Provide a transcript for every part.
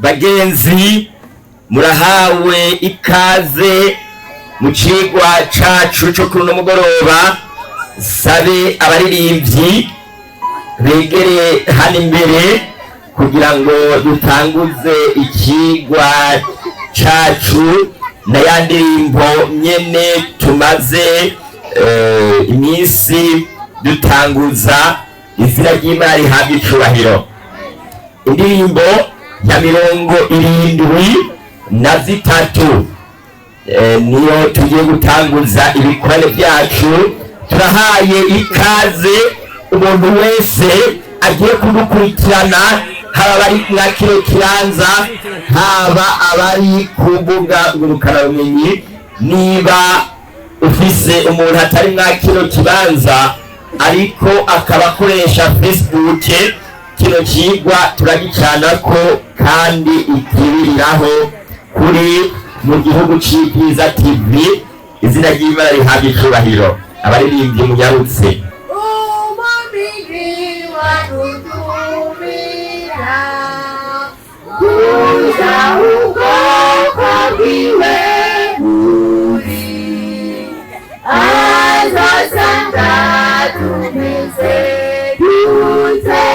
Bagenzi, murahawe ikaze mu cigwa cacu co kuri uno mugoroba. Sabe abaririmbyi begere hano imbere kugira ngo dutanguze ikigwa cacu na ya ndirimbo nyene tumaze iminsi dutanguza. Izina ry'Imana rihabwa icubahiro. Indirimbo ya 73 niyo tugiye gutanguza ibikorane byacu. Turahaye ikaze umuntu wese agiye kudukurikirana, haba abari mwa kino kibanza, haba abari ku mbuga ngurukanabumenyi. Niba ufise umuntu atari mwa kino kibanza ariko akaba akoresha Facebook, kino cigwa turagicanako kandi ikibiriraho kuri Mu Gihugu c'Ibyiza TV. Izina ry'Imana rihabwa icubahiro. Abaririmbyi munyarutse. Umubiri wadutumira kuza ubwoko bwiwe buri azosanga tumeze dute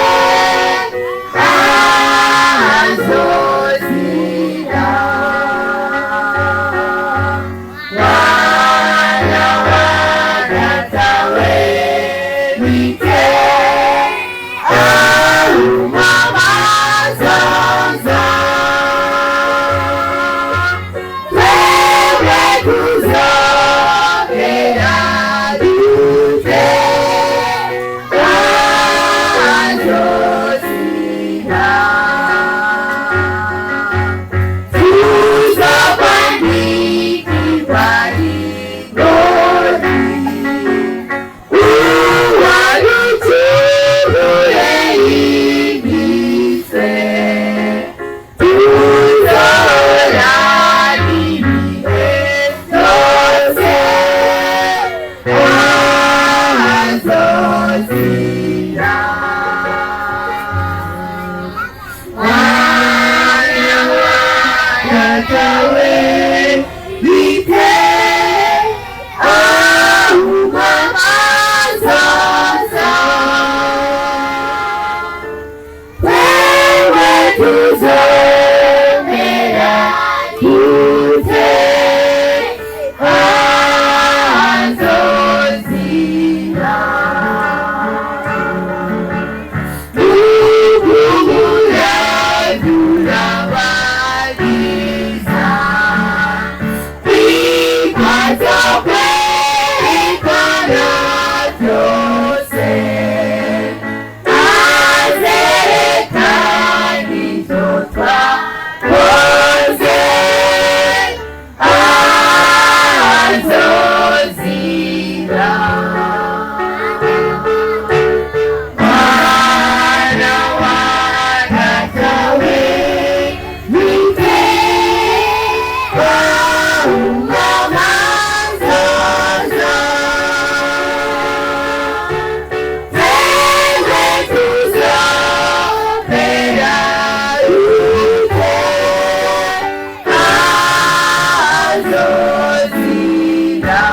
azozira mwana wa data we wite aumamazoza wewe kuzogera dute azozira tuzokwandikirwa ingodi uwaducunguye imitwe tuzora ibihe byose azozira mwana wa data we bite ahumamazoza wewe tuzomera dute azozira Ugura bikwazo kwerekana byose azerekana ivyo twakoze azozira mwana wa data we wite ahumamazoza wewe tuzopera dute azozira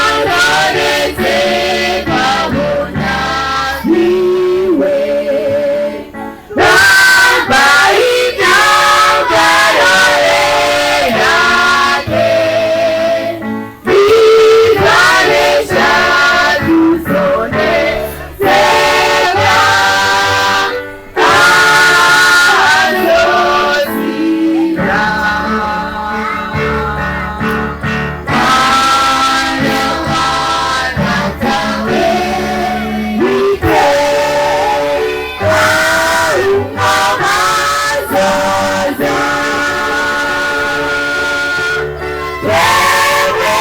Aroreze babona niwe bambaye imyambaro yerane bikoresha tuzonezerwa azozira Wewe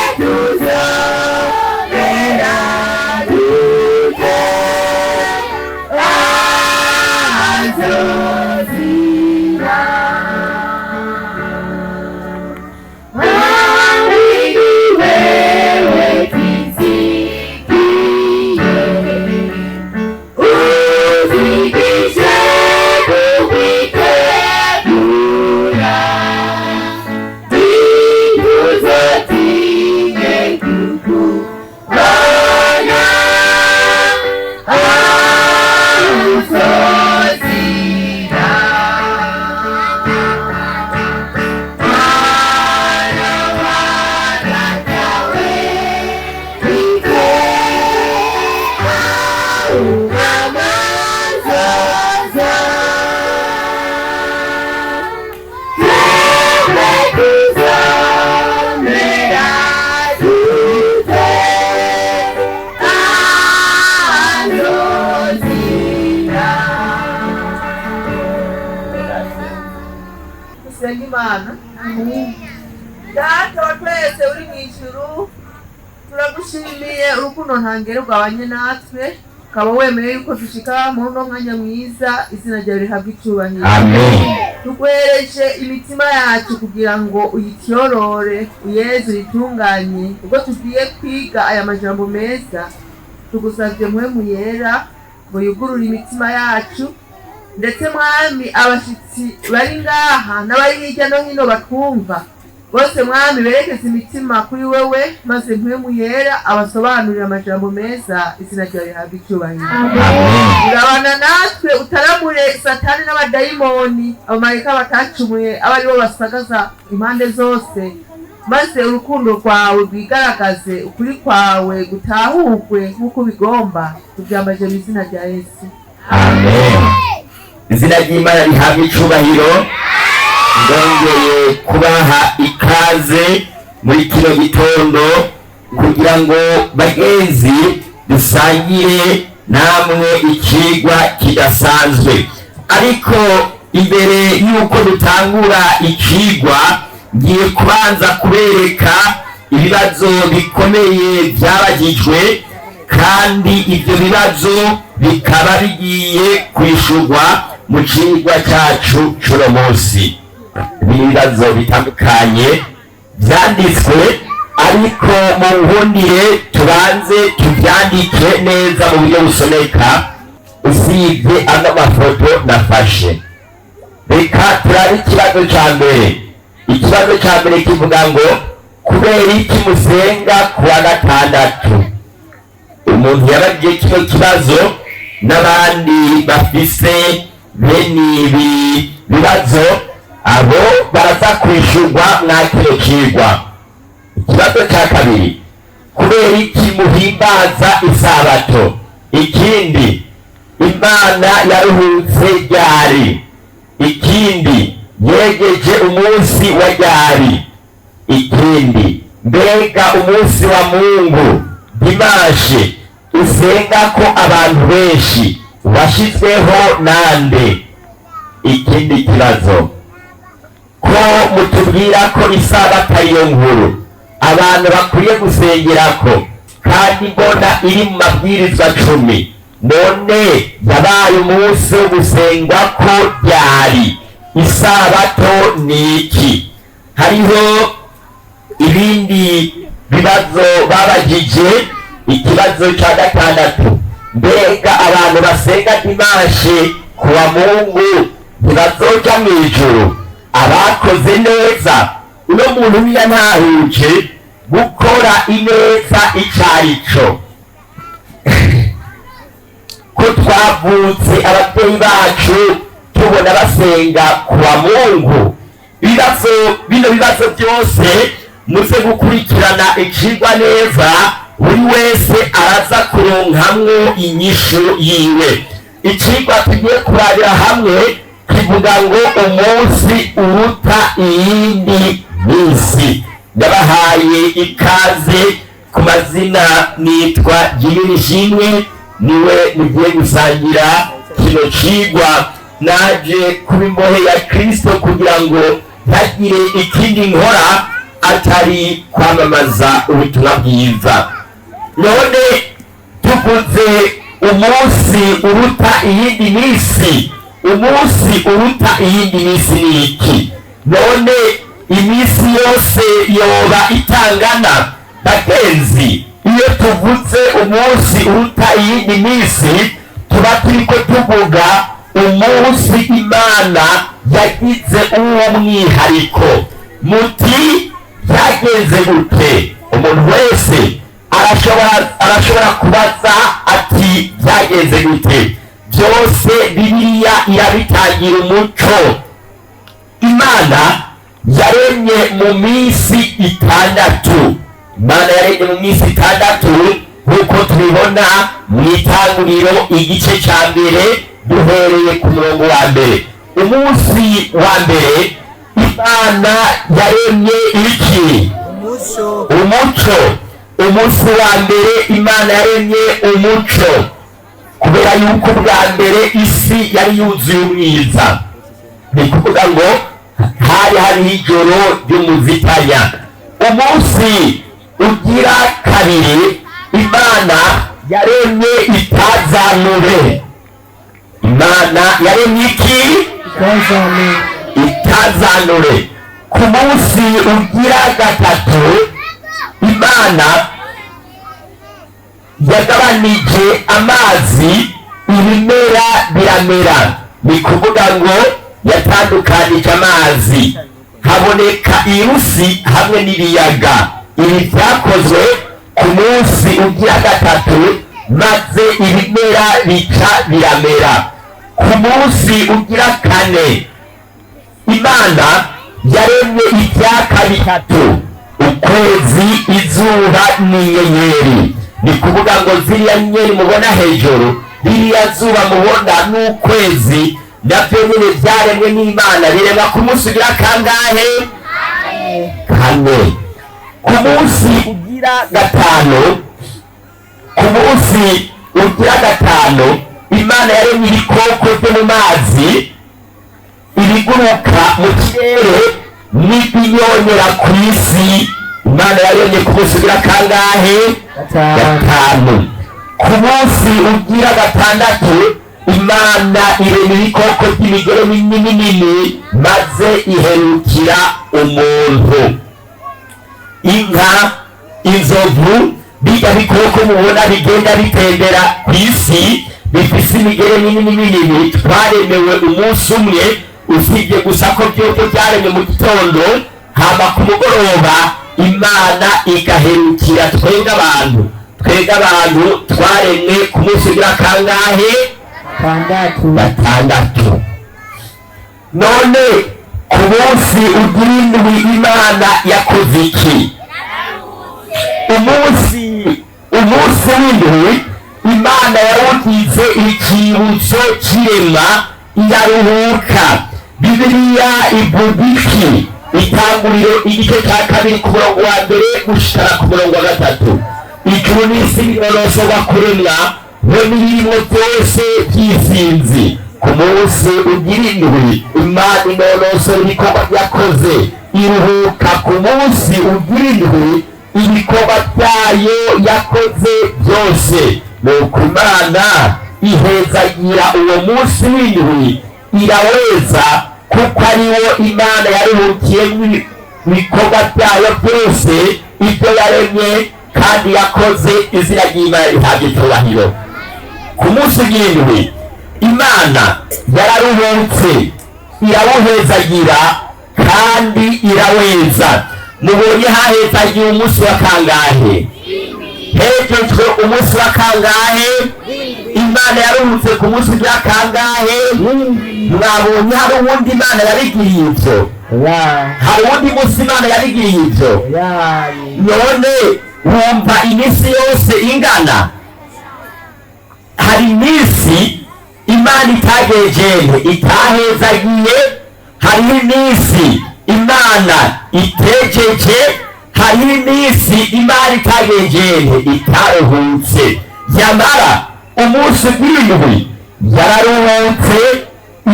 Dusenge Imana. Data wa twese uri mu ijuru, turagushimiye urukundo ntangere rwabanye natwe, ukaba wemeye yuko dushika muri uno mwanya mwiza. Izina ryawe rihabwe icyubahiro. Amen. Tugwereje imitima yacu kugira ngo uyityorore, uyeze, uyitunganye ubwo tugiye kwiga aya majambo meza. Tugusabye Mpwemu Yera ngo yugurure imitima yacu, ndetse Mwami, abashitsi bari ngaha n'abari hirya no hino batwumva bose, Mwami, berekeze imitima kuri wewe, maze Mpwemu Yera abasobanurire amajambo meza. Izina ryawe rihabwe icyubahiro. Amen. Urabana natwe, utaramure Satani n'abadayimoni, abamarayika batacumuye aba aribo basagaza impande zose, maze urukundo rwawe rwigaragaze, ukuri kwawe gutahurwe nk'uko bigomba. Tubyambaje mu izina rya Yesu. Amen. Izina ry'Imana rihabwa icubahiro. Ndongeye kubaha ikaze muri kino gitondo kugira ngo, bagenzi, dusangire namwe ikigwa kidasanzwe. Ariko imbere y'uko dutangura ikigwa, ngiye kubanza kubereka ibibazo bikomeye byabagijwe, kandi ibyo bibazo bikaba bigiye kwishurwa mu cigwa cyacu c'uno munsi. Ibibazo bitandukanye byanditswe, ariko mu nkundire tubanze tubyandike neza mu buryo busomeka, usibye ano mafoto nafashe. Reka turabe ikibazo ca mbere. Ikibazo ca mbere kivuga ngo: kubera iki musenga ku wa gatandatu? Umuntu yababwiye kino kibazo n'abandi bafise bene ibi bibazo, abo baraza kwishurwa mwa kino cigwa. Ikibazo cya kabiri: kubera iki muhimbaza isabato? Ikindi, Imana yaruhutse ryari? Ikindi, yegeje umunsi wa ryari? Ikindi, mbega umunsi wa Mungu, dimanche, usenga ko abantu benshi, washyizweho nande? Ikindi kibazo: ko mutubwira ko isabato ariyo nkuru abantu bakwiye gusengerako, kandi mbona iri mu mabwirizwa 10, none yabaye umunsi wo gusengwa ko ryari? Isabato ni iki? Hariho ibindi bibazo babagije. Ikibazo cya gatandatu: mbega abantu basenga dimanche kuwa Mungu ntibazoja mu ijuru abakoze neza? Uno muntu ntiyantahuje gukora ineza ico arico, ko twavutse ababyeyi bacu tubona basenga kuwa Mungu. Ibibazo bino bibazo byose, muze gukurikirana icigwa neza, buri wese araza kuronkamwo inyishu yiwe. Icigwa tugiye kurabira hamwe kivuga ngo umunsi uruta iyindi minsi. Ndabahaye ikaze. Ku mazina nitwa Jimmy Shimwe, niwe mugiye gusangira kino cigwa. Naje kuba imbohe ya Kristo kugira ngo ntagire ikindi nkora atari kwamamaza ubutumwa bwiza. None tuvuze umunsi uruta iyindi minsi, umunsi uruta iyindi minsi ni iki? None iminsi yose yoba itangana? Bagenzi, iyo tuvuze umunsi uruta iyindi minsi, tuba turiko tuvuga umunsi Imana yagize uwo mwihariko. Muti byagenze gute? Umuntu wese arashobora kubaza ati: byagenze gute? Byose Bibiliya irabitangira umuco. Imana yaremye mu minsi 6. Imana yaremye mu minsi 6, nk'uko tubibona mu Itanguriro igice cya mbere, duhereye ku murongo wa mbere. Umunsi wa mbere Imana yaremye iki? Umuco. Umuco. Umunsi wa mbere Imana yaremye umuco, kubera yuko bwa mbere isi yari yuzuye umwiza, ni kuvuga ngo Hari hariho ijoro ry'umuzitanya. Umunsi ugira kabiri, Imana yaremye itazanure. Imana yaremye iki? Itazanure. Ku munsi ugira gatatu, Imana yagabanije amazi, ibimera biramera. Ni kuvuga ngo yatandukanije amazi, haboneka irusi hamwe n'ibiyaga. Ibi byakozwe ku munsi ugira gatatu, maze ibimera bica biramera. Ku munsi ugira kane, Imana yaremye ibyaka bitatu: ukwezi, izuba n'inyenyeri. Ni kuvuga ngo ziriya nyenyeri mubona hejuru, ririya zuba mubona n'ukwezi, nabyo nyine byaremwe n'Imana, biremwa ku munsi ugira kangahe? Kane. Ku munsi ugira gatanu, ku munsi ugira gatanu, Imana yaremye ibikoko byo mu mazi, ibiguruka mu kirere n'ibinyonyera ku isi. Imana yaremye ku munsi ugira kangahe? Gatanu. Ku munsi ugira gatandatu, Imana irema ibikoko by'imigere minini minini, maze iherukira umuntu. Inka, inzovu, bijya bikoko mubona bigenda bitembera ku isi, bifise imigere minini minini, twaremewe umunsi umwe, usibye gusa ko byose byaremwe mu gitondo, hama ku mugoroba Imana igaherukira twebwe abantu. Twebwe abantu twaremwe ku munsi ugira kangahe? Gatandatu. None ku munsi ugira indwi Imana yakoze iki? Umunsi w'indwi Imana yawugize ikibutso cy'irema, iraruhuka. Bibiliya ivuga iki? Itanguriro igice cya 2, ku murongo wa 1 gushikara ku murongo wa 3: "Ijuru n'isi binonosorwa kuremwa, we n'ibirimo byose by'isinzi. Ku munsi ugira indwi Imana inonosora ibikorwa yakoze, iruhuka ku munsi ugira indwi ibikorwa byayo yakoze byose. Nuko Imana ihezagira uwo munsi w'indwi, iraweza, kuko ariwo Imana yaruhukiye ibikorwa byayo byose, ibyo yaremye kandi yakoze. Izina ry'Imana rihabwa icyubahiro." Ku munsi w'indwi Imana yararuhutse, irawuhezagira kandi iraweza. Mubonye hahezagiye umunsi wa kangahe? Hejejwe umunsi wa kangahe? Imana yaruhutse ku munsi wa kangahe? Mwabonye hari uwundi Imana yabigiriye ibyo? Hari uwundi munsi Imana yabigiriye ibyo? None wumva iminsi yose ingana? Hari iminsi Imana itagejene, itahezagiye. Hariho iminsi Imana itejeje. Hariho iminsi Imana itagejene, itaruhutse. Yamara umunsi w'indwi yararuhutse,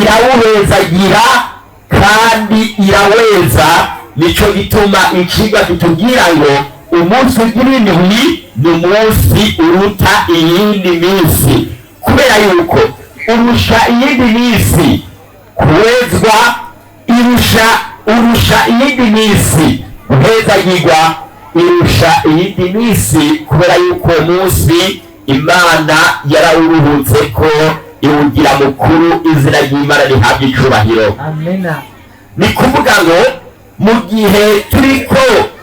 irawuhezagira kandi iraweza. Nico gituma icigwa kitubwira ngo umunsi w'indwi ni umunsi uruta iyindi minsi, kubera yuko urusha iyindi minsi kuwezwa, urusha iyindi minsi guhezagirwa, irusha iyindi minsi kubera yuko uwo munsi Imana yarawuruhutse ko iwugira mukuru. Izina ry'Imana rihabwa icubahiro. Amena. Ni kuvuga ngo mu gihe turiko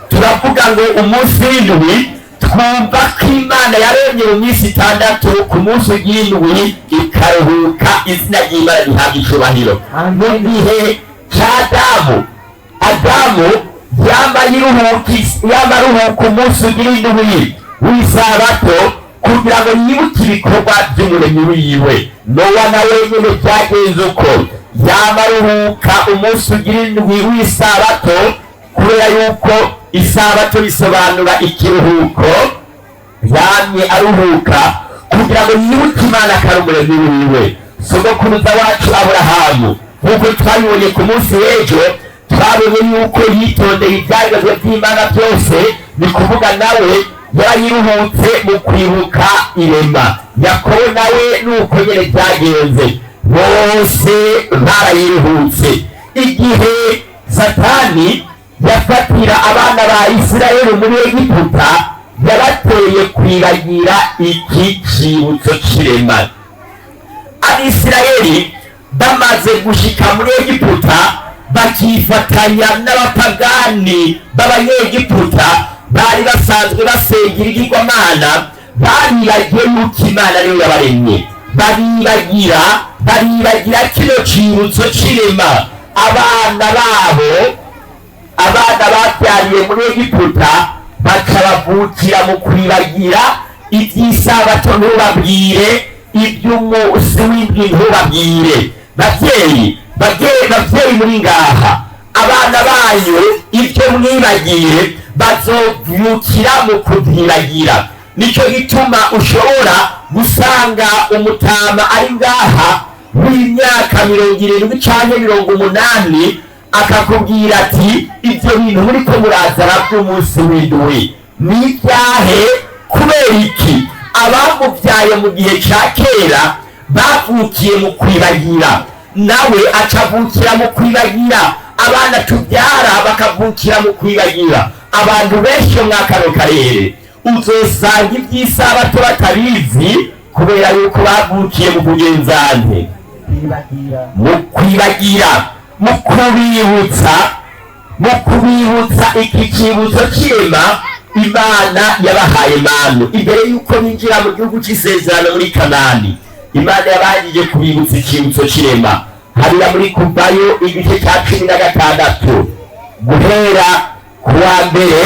turavuga ngo umunsi w'indwi, twumva ko Imana yaremye mu minsi 6, ku munsi w'indwi ikaruhuka. Izina ry'Imana rihabwa icubahiro. Mu gihe cya Adamu, Adamu yama aruhuka umunsi ugira indwi w'isabato kugira ngo yibuke ibikorwa by'umuremyi wiwe. Nowa nawe nyine byagenze uko, yama aruhuka umunsi ugira indwi w'isabato, kubera yuko isabato bisobanura ikiruhuko. Yamye aruhuka kugira ngo yibuke Imana akari umuremyi wiwe. Sogokuruza wacu Aburahamu, nk'uko twabibonye ku munsi w'ejo, Twabonye yuko yitondeye ibyagezwe by'Imana byose, ni kuvuga nawe yarayiruhutse mu kwibuka irema. Yakobo nawe nuko nyene byagenze, bose barayiruhutse. Igihe Satani yafatira abana ba Isirayeli muri Egiputa, yabateye kwibagira iki cibutso c'irema. Abisirayeli bamaze gushika muri Egiputa, bakifatanya n'abapagani b'Abanyegiputa bari basanzwe basengera ibigirwamana, baribagiye yuko Imana ariyo yabaremye, baribagira kino cibutso c'irema. Abana babo, abana babyariye muri Egiputa, bakabavukira mu kwibagira iby'isabato ntubabwire, iby'umunsi w'indwi ntubabwire. Babyeyi, babyeyi, babyeyi muri ngaha, abana banyu ibyo mwibagiye bazovukira mu kubyibagira. Nicyo gituma ushobora gusanga umutama ari ngaha w'imyaka 70 canke 80, akakubwira ati: "Ibyo bintu muriko murazana by'umunsi w'indwi ni ibyahe?" Kubera iki? Abamubyaye mu gihe ca kera bavukiye mu kwibagira, nawe acavukira mu kwibagira. Abana tubyara bakavukira mu kwibagira. Abantu benshi bo mwakano karere uzosanga iby'isabato batabizi, kubera yuko bavukiye mu kugenzante, mu kwibagira. Mu kubibutsa iki cibutso c'irema, Imana yabahaye manu imbere y'uko binjira mu gihugu c'isezerano muri Kanani. Imana yabangije kubibutsa icibutso c'irema hariya muri Kuvayo igice ca 16, guhera ku wa mbere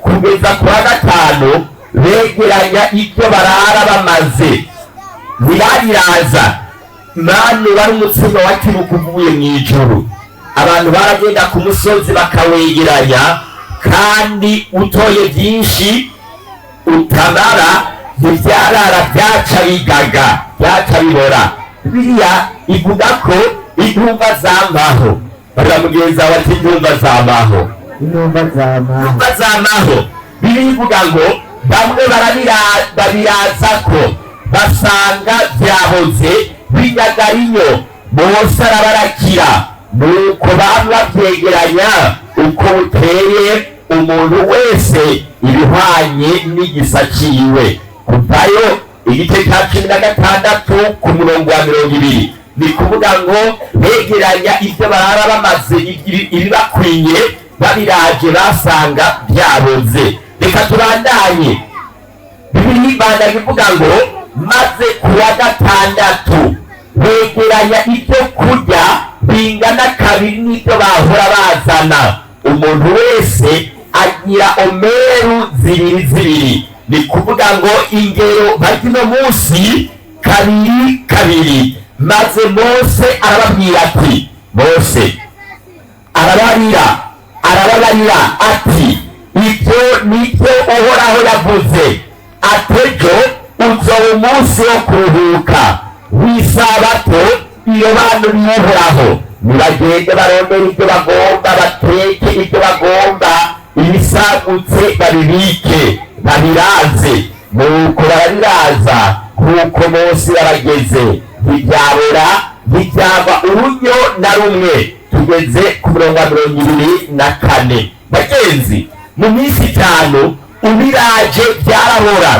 kugeza ku wa gatanu. Begeranya ibyo barara bamaze, ntibabiraza. Manu wari umutsima wakiruka uvuye mu ijuru. Abantu baragenda ku musozi bakawegeranya, kandi utoye byinshi utamara ntibyarara, byaca bigaga, byaca bibora. Bibiliya ivuga ko intumva zamaho. Barira mugenzi wawe ati: "Intumva zamaho." Intumva zamaho. Intumva zamaho. Bibiliya ivuga ngo bamwe babiraza ko basanga byahoze binyagarinyo. Mose arabarakira. Nuko bamwe babyegeranya uko buteye, umuntu wese ibihwanye n'igisa ciwe. Kuvayo igice cya 16 ku murongo wa 20. Ni kuvuga ngo begeranya ibyo barara bamaze, ibibakwiye, babiraje basanga byaboze. Reka tubandanye. Bibiliya ibandanya ivuga ngo maze ku wa gatandatu begeranya ibyo kurya bingana kabiri n'ibyo bahora bazana, umuntu wese agira omeru zibiri zibiri. Ni kuvuga ngo ingero barya uno munsi kabiri kabiri. Maze Mose arababwira ati, Mose arababarira ati: "Ibyo nibyo Uhoraho yavuze ati: 'Ejo uzoba umunsi wo kuruhuka w'isabato irobanuriye Uhoraho. Nibagende barondera ibyo bagomba, bateke ibyo bagomba, ibisagutse babibike, babiraze.'" Nuko barabiraza nk'uko Mose yarageze, ntibyabora, ntibyava urunyo na rumwe. Tugeze ku murongo wa 24. Bagenzi, mu minsi 5 ubiraje byarabora,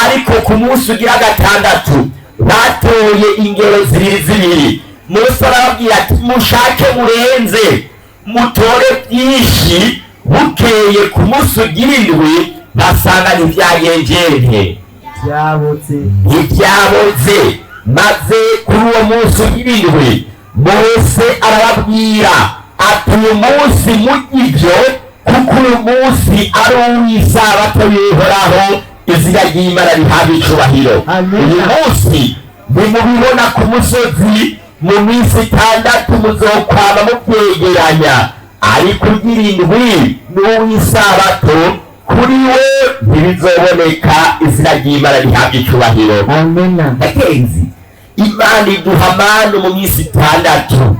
ariko ku munsi ugira gatandatu batoye ingero zibiri zibiri. Mose arababwira ati: "Mushake murenze, mutore byinshi." Bukeye ku munsi ugira indwi basanga ntibyagenjente. Byabotse. Ntibyaboze. Maze kuri uwo munsi ugira indwi, Mose arababwira ati: "Uyu munsi murya ibyo, kuko uyu munsi ari uw'isabato y'Uhoraho." Izina ry'Imana rihabwa icubahiro. Amen. Uyu munsi nimubibona ku musozi, mu minsi 6 muzokwama mubyegeranya, ariko ugira indwi n'uw'isabato, kuri we ntibizoboneka. Izina ry'Imana rihabwa icubahiro. Amena. Bagenzi, Imana iduha manu mu minsi 6.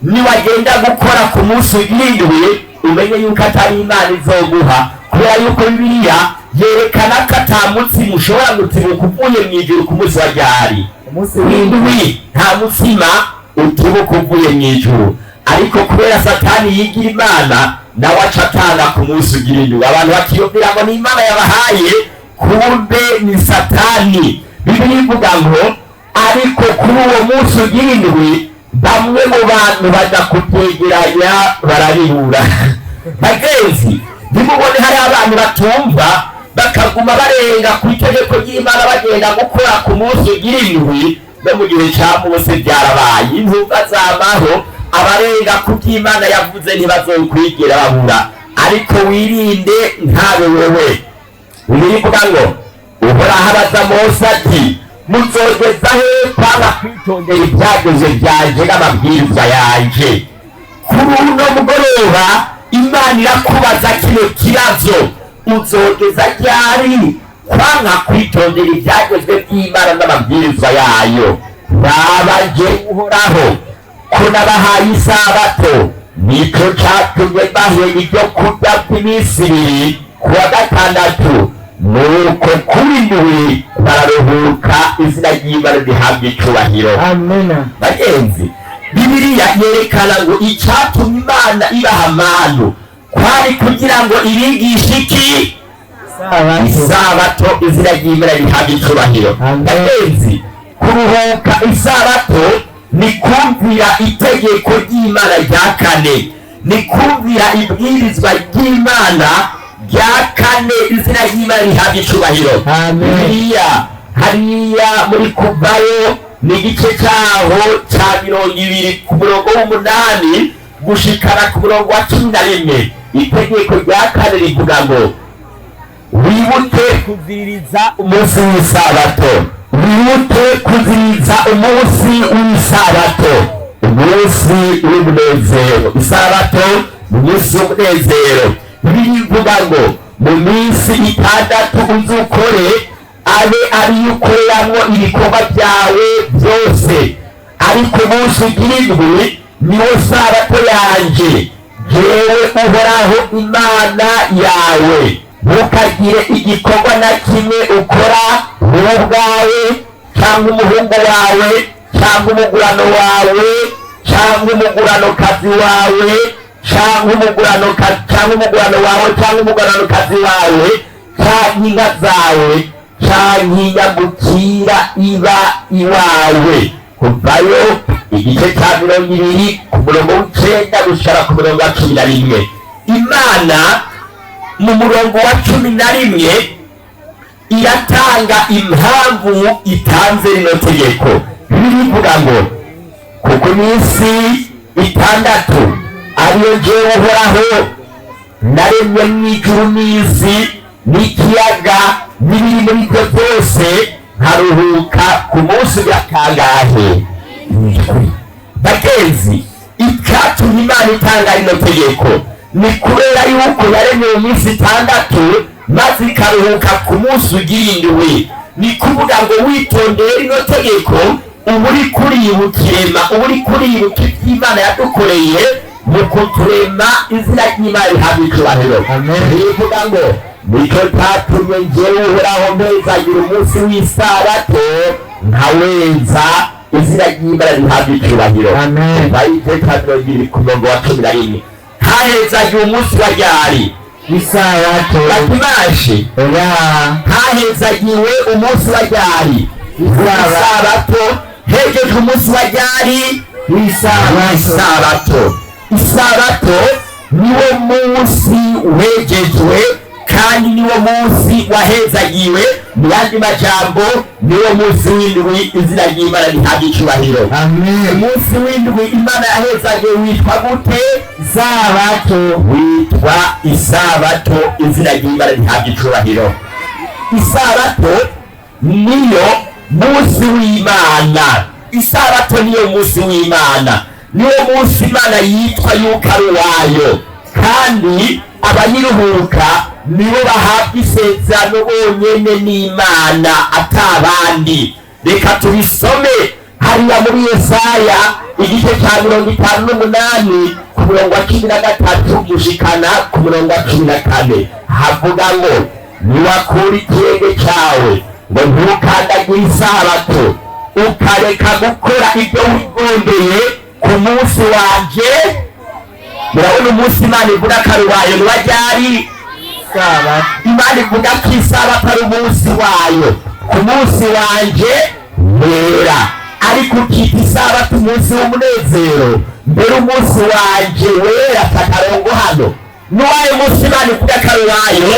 Niwagenda gukora ku munsi ugira indwi, umenye yuko atari Imana izoguha, kubera yuko Bibiliya yerekana ko ata mutsima ushobora gutibuka uvuye mu ijuru ku munsi wa ryari? Umunsi w'indwi. W'indwi. Nta mutsima utibuka uvuye mu ijuru. Ariko kubera Satani yigira Imana, nawe aca atanga ku munsi ugira indwi, abantu bakiyumvira ngo ni Imana yabahaye, kumbe ni Satani. Bibiliya ivuga ngo ariko kuri uwo munsi ugira indwi, bamwe mu bantu baja kubyegeranya barabibura. Bagenzi, ntimubone hari abantu batumva, bakaguma barenga ku itegeko ry'Imana, bagenda gukora ku munsi ugira indwi. No mu gihe cya Mose byarabaye, intumva zamaho. Abarenga ku by'Imana yavuze ntibazokwigera babura, ariko wirinde ntabe wewe. Bibiliya ngo Uhoraho abaza Mose ati: "Muzogeza he kwanga kwitondera ibyageze byanje n'amabwiriza yanje?" Kuri uno mugoroba Imana irakubaza kino kibazo: uzogeza ryari kwanka kwitondera ibyagezwe by'Imana n'amabwiriza yayo? Nabaje Uhoraho ko nabahaye isabato, nico catumye bahe ibyo kurya by'iminsi 2 ku wa gatandatu, nuko kuri ndwi bararuhuka. Izina ry'Imana rihabwa icubahiro. Amena. Bagenzi, Bibiliya yerekana ngo icyatumye Imana ibaha amanu kwari kugira ngo ibigishe iki? Isabato. Isabato. Izina ry'Imana rihabwa icubahiro. Amen. Bagenzi, kuruhuka isabato ni kumvira itegeko ry'Imana rya kane, ni kumvira ibwirizwa ry'Imana rya kane. Izina ry'Imana rihabwa icubahiro. Amen. Bibiliya hariya muri Kuvayo ni igice cyaho cya 20 ku murongo w'8 gushikana ku murongo wa 11, itegeko rya kane rivuga ngo: "Wibuke kuziririza umunsi w'isabato, wibuke kuziririza umunsi w'isabato, umunsi w'umunezero." Isabato ni umunsi w'umunezero. Bibiliya ivuga ngo mu minsi 6 uzukore, abe ariyo ukoreramwo ibikorwa byawe byose, ariko umunsi ugira indwi niwo sabato yanje jewe Uhoraho Imana yawe. Ntukagire igikorwa na kimwe ukora wowe ubwawe, cyangwa umuhungu wawe, cyangwa umugurano wawe, cyangwa umuguranokazi wawe, cyangwa umugurano, cyangwa umugurano wawe, cyangwa umuguranokazi wawe, cyangwa inka zawe, cyangwa inyamukira iba iwawe. Kuvayo igice cya 20 ku murongo w'9 gushara ku murongo wa 11. Imana mu murongo wa 11 iratanga impamvu itanze rino tegeko. Bibiliya ivuga ngo kuko iminsi 6 ariyo jewe Uhoraho naremye mu ijuru n'isi n'ikiyaga n'ibiri muri byo byose, nkaruhuka ku munsi wa kangahe? Indwi. Bagenzi, icyatumye Imana itanga rino tegeko ni kubera yuko yaremye mu minsi 6 maze ikaruhuka ku munsi ugira indwi. Ni kuvuga ngo witondeye rino tegeko, uba uri kuribuka irema, uba uri kuribuka iby'Imana yadukoreye mu kuturema. Izina ry'Imana rihabwa icubahiro. Amen. Bivuga ngo nicyo cyatumye njyewe Uhoraho mpezagira umunsi w'isabato nkaweza. Izina ry'Imana rihabwa icubahiro. Amen. Bayiteka 20 ku murongo wa 11. Hahezagiwe umunsi wa ryari? Isabato. Bakimashe? Oya. Hahezagiwe umunsi wa ryari? Isabato. Isabato. Hegejwe umunsi wa ryari? Isabato. Isabato. Isabato niwo munsi wegejwe kandi niwo munsi wahezagiwe. Mu yandi majambo, niwo munsi w'indwi. Izina ry'Imana rihabwa icubahiro. Amen. Umunsi w'indwi Imana yahezagiwe witwa gute? Isabato. Witwa isabato. Izina ry'Imana rihabwa icubahiro. Isabato niyo munsi w'Imana. Isabato niyo munsi w'Imana, niwo munsi Imana yitwa yuko ari uwayo, kandi abayiruhuka nibo bahabwa isezerano bonyene n'Imana, atabandi. Reka tubisome hariya muri Yesaya. Igice cya 58, ku murongo wa 13 gushikana ku murongo wa 14, havuga ngo: "Niwakura ikirenge cyawe ngo ntukandagire isabato, ukareka gukora ibyo wigondeye ku munsi wanje." Murabona umunsi Imana ivuga ko ari uwayo niba ryari? Isabato. Imana ivuga ko isabato ari umunsi wayo, ku munsi wanje wera, ariko ukita isabato umunsi w'umunezero, mbere umunsi wanje wera. Akarongo hano n'uwayo munsi Imana ivuga ko ari uwayo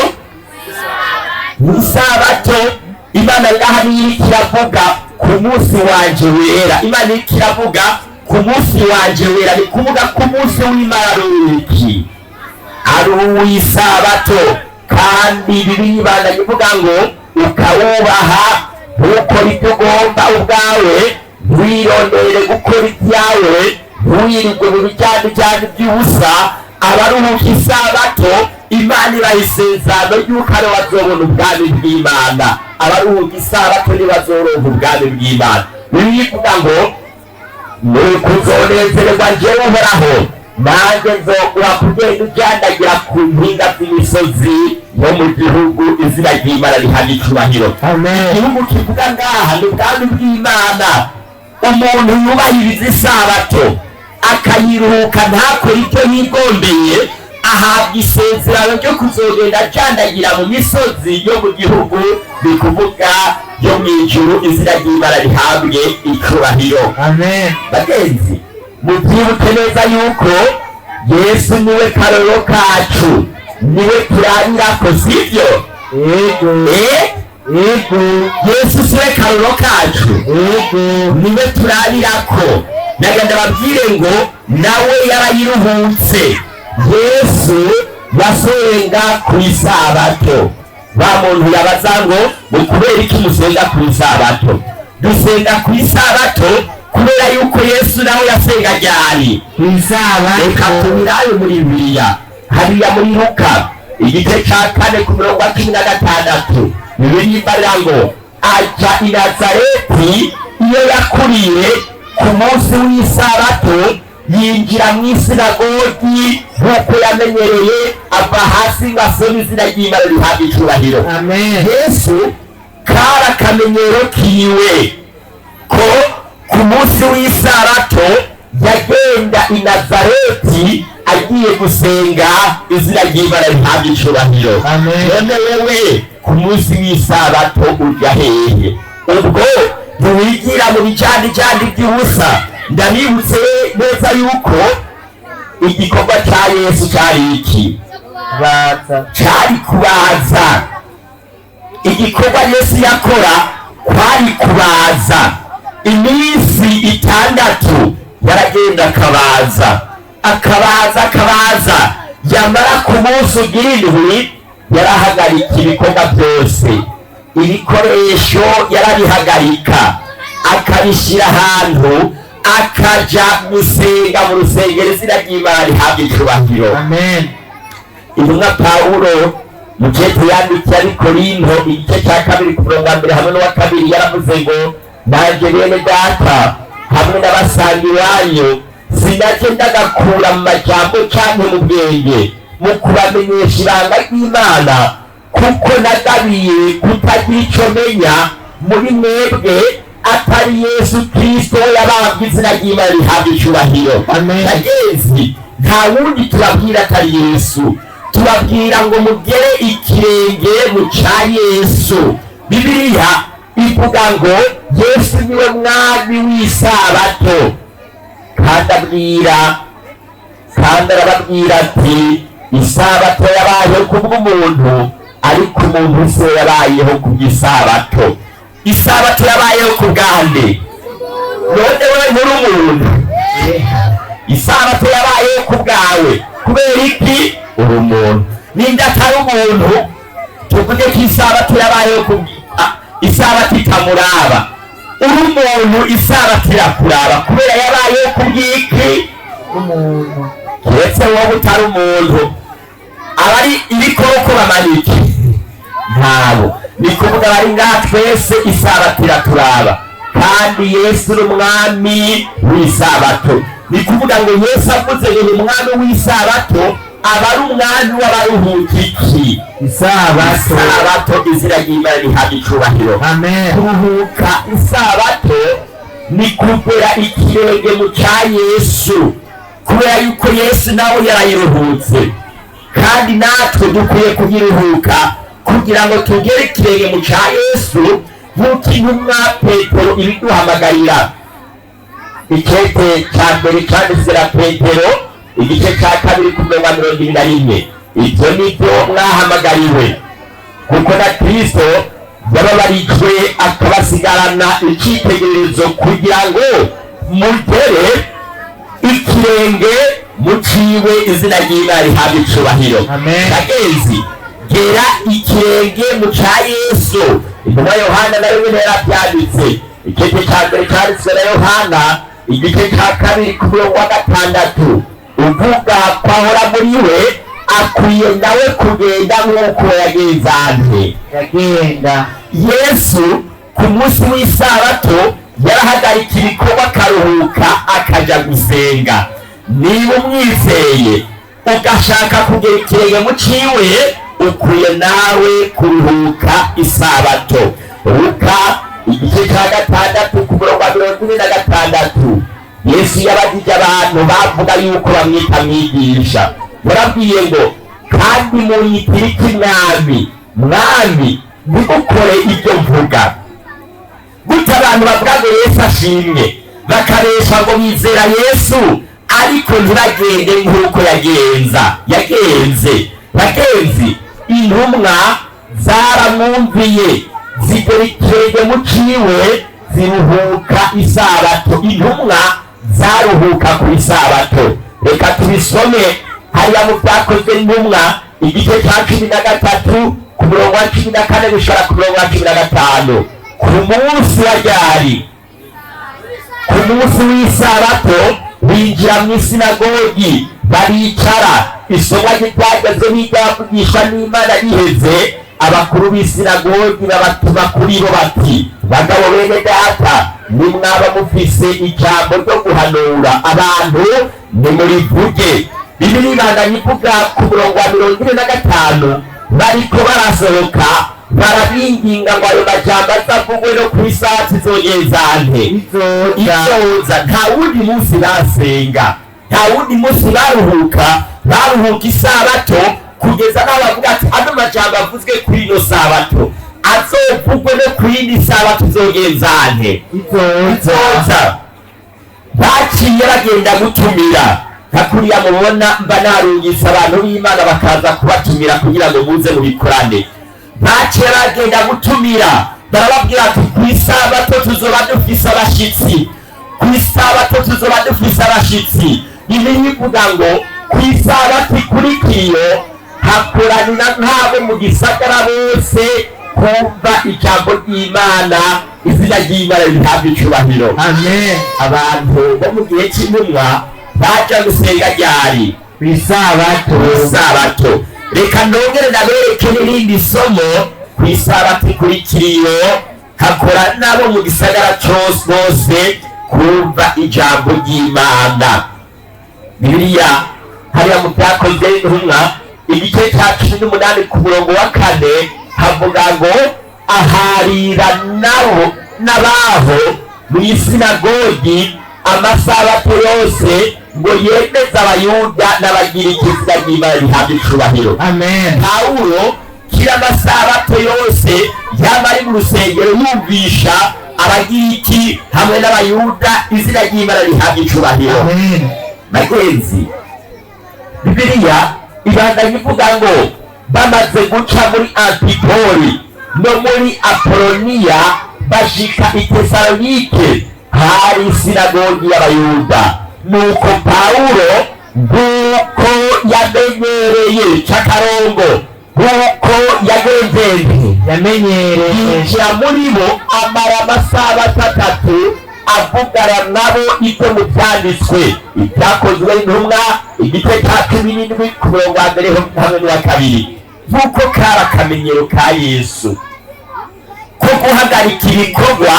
ni isabato. Imana ngaha niyo iriko iravuga ku munsi wanje wera. Imana iriko iravuga ku munsi wanje wera, ni kuvuga ku munsi w'Imana ari uwiki? Ari uw'isabato. Kandi Bibiliya ibandanya ivuga ngo: "Ukawubaha, ntukore ibyo ugomba ubwawe, ntiwirondere gukora ibyawe, ntiwirirwe mu bijyane by'ubusa." Abaruhuka isabato, Imana ibaha isezerano ry'uko aribo bazobona ubwami bw'Imana. Abaruhuka isabato ntibazoronka ubwami bw'Imana. Bibiliya ivuga ngo: "Nuko uzonezererwa njyewe Uhoraho, nanjye nzoguha kugenda ujandagira ku mpinga z'imisozi yo mu gihugu." Izina ry'Imana rihabwa icubahiro. Amen. Igihugu kivuga ngaha ni ubwami bw'Imana. Umuntu yubahiriza isabato, akayiruhuka, ntakore ibyo yigombeye, ahabwa isezerano ryo kuzogenda ajandagira mu misozi yo mu gihugu, ni kuvuga yo mu ijuru. Izina ry'Imana rihabwe icubahiro. Amen. Bagenzi, mubyibuke neza yuko Yesu niwe karoro kacu, niwe turabirako, sibyo? Yego. Eh? Yego. Yesu siwe karoro kacu? Yego. Niwe turabirako. Nagenda babwire ngo nawe yarayiruhutse. Yesu yasenga ku isabato. Wa muntu yabaza ngo: "Ni kubera iki musenga ku isabato?" Dusenga ku isabato kubera yuko Yesu nawe yasenga ryari? Ku isabato. Reka tubirabe muri Bibiliya, hariya muri Luka igice cya 4, ku murongo wa 16. Bibiliya ibarira ngo: "Aja i Nazareti iyo yakuriye, ku munsi w'isabato yinjira mu isinagogi nk'uko yamenyereye, ava hasi ngo asome." Izina ry'Imana rihabwa icubahiro. Amen. Yesu kari akamenyero kiwe ko ku munsi w'isabato yagenda i Nazareti agiye gusenga. Izina ry'Imana rihabwa icubahiro. Amen. None wewe ku munsi w'isabato ujya hehe? Ubwo ntiwigira mu bijandijandi by'ubusa? Ndabibutse neza yuko igikorwa cya Yesu cyari iki? Baza. Cyari kubaza. Igikorwa Yesu yakora kwari kubaza. Iminsi 6 yaragenda akabaza, akabaza, akabaza. Yamara ku munsi ugira indwi, yarahagarika ibikorwa byose. Ibikoresho yarabihagarika, akabishyira ahantu, akaja gusenga mu rusengero. Izina ry'Imana rihabwa icubahiro. Amen. Intumwa Pawulo mu gihe yandikiye ab'i Korinto, igice cya 2, ku murongo wa 1 hamwe n'uwa 2, yaravuze ngo: "Nanjye bene data hamwe n'abasanga iwanyu, sinaje ndagakura mu majambo canke mu bwenge mu kubamenyesha ibanga ry'Imana, kuko nagabiye kutagira ico menya muri mwebwe atari Yesu Kristo we yabambwe." Izina ry'Imana rihabwa icubahiro. Amen. Bagenzi, nta wundi tubabwira atari Yesu. Tubabwira ngo mugere ikirenge mu ca Yesu. Bibiliya ivuga ngo Yesu niwe mwami w'isabato. Kandi arababwira ati: "Isabato yabayeho kubw'umuntu, ariko umuntu si we yabayeho kubw'isabato." Isabato yabayeho ku bwande? None wewe nturi umuntu? Isabato yabayeho ku bwawe kubera iki? Uri umuntu. Ninde atari umuntu, tuvuge ko isabato yabayeho ku isabato itamuraba? Uri umuntu, isabato irakuraba kubera yabayeho ku bw'iki? Umuntu. Keretse wowe utari umuntu. Abari ibikoko bamanike ntabo. Ni kuvuga bari ngaha twese isabato iraturaba. Kandi Yesu ni umwami w'isabato. Ni kuvuga ngo Yesu avuze ngo ni umwami w'isabato, aba ari umwami w'abaruhuka iki? Isabato. Isabato. Izina ry'Imana rihabwa icubahiro. Amen. Kuruhuka isabato ni kugera ikirenge mu cya Yesu, kubera yuko Yesu nawe yarayiruhutse, kandi natwe dukwiye kuyiruhuka kugira ngo tugere ikirenge mu cya Yesu, nk'uko intumwa Petero ibiduhamagarira. Ikete cya mbere cyanditswe na Petero, igice cya 2 ku murongo wa 21: "Ibyo ni byo mwahamagariwe, kuko na Kristo yababarijwe akabasigarana icyitegererezo kugira ngo mugere ikirenge muciwe." Izina ry'Imana rihabwa icubahiro. Amen. Bagenzi, gera ikirenge mu ca Yesu. Intumwa Yohana nayo nyene yaravyanditse. Igice ca mbere canditswe na Yohana, igice ca 2 ku murongo wa 6: "Uvuga ko ahora muri we akwiye nawe kugenda nk'uko yagenzante." Yagenda. Yesu ku munsi w'isabato yarahagarika ibikorwa, akaruhuka, akaja gusenga. Niba umwizeye ugashaka kugera ikirenge mu ciwe, ukwiye nawe kuruhuka isabato. Luka igice cya 6 ku murongo wa 46, Yesu yabagije abantu bavuga yuko bamwita mwigisha. Yarabwiye ngo: "Kandi munyitira iki Mwami, Mwami, ntimukore ibyo mvuga?" Gute abantu bavuga ngo Yesu ashimwe, bakabesha ngo bizera Yesu, ariko ntibagende nk'uko yagenza, yagenze? Bagenzi, intumwa zaramwumviye, zigera ikirenge mu ciwe, ziruhuka isabato. Intumwa zaruhuka ku isabato. Reka tubisome hariya mu Byakozwe Intumwa, igice cya 13 ku murongo wa 14 gushora ku murongo wa 15. Ku munsi wa ryari? Ku munsi w'isabato binjira mu isinagogi, baricara. Isomwa ry'ibyageze n'ibyavugisha n'Imana riheze, abakuru b'isinagogi babatuma kuri bo bati: "Bagabo bene data, nimwaba mufise ijambo ryo guhanura abantu, nimurivuge." Bibiliya ibandanya ivuga ku murongo wa 45: bariko barasohoka, barabinginga ngo ayo majambo azavugwe no ku isaha zizogezante. Izoza. Izoza. Nta wundi munsi basenga, nta wundi munsi baruhuka, baruhuka isabato, kugeza n'aho bavuga ati: "Ano majambo avuzwe kuri ino sabato azovugwe no ku yindi sabato izogenzante." Izoza. Izoza. Baciye bagenda gutumira, nka kuriya mubona mba narungitse abantu b'Imana bakaza kubatumira kugira ngo muze mubikorane. Baciye bagenda gutumira, barababwira ati: "Ku isabato tuzoba dufise abashitsi, ku isabato tuzoba dufise abashitsi." Bibiliya ivuga ngo ku isabato ikurikiye hakoranira nk'abo mu gisagara bose kumva ijambo ry'Imana. Izina ry'Imana rihabwa icubahiro. Amen. Abantu bo mu gihe cy'intumwa baja gusenga ryari? Ku isabato. Ku isabato. Reka nongere ndabereke n'irindi somo. Ku isabato ikurikiriye hakora nabo mu gisagara cose bose kumva ijambo ry'Imana. Bibiliya hariya mu Byakozwe Intumwa, igice cya 18 ku murongo wa 4, havuga ngo aharira nabo n'abaho mu isinagogi amasabato yose ngo yemeze Abayuda n'Abagiriki. Izina ry'Imana rihabwa icubahiro. Amen. Pawulo kira amasabato yose yaba ari mu rusengero yumvisha Abagiriki hamwe n'Abayuda. Izina ry'Imana rihabwa icubahiro. Amen. Bagenzi, Bibiliya ibandanya ivuga ngo bamaze guca muri Antipoli no muri Apoloniya, bashika i Tesalonike, hari sinagogi y'Abayuda. Nuko Pawulo, nk'uko yamenyereye, c'akarongo, nk'uko yagenzenze, Yamenyereye. yinjira muri bo, amara amasaha 3 avugana nabo ibyo mu byanditswe. Ibyakozwe Intumwa, igice cya 17 ku murongo wa 1 hamwe n'uwa 2. Nk'uko kari akamenyero ka Yesu ko guhagarika ibikorwa.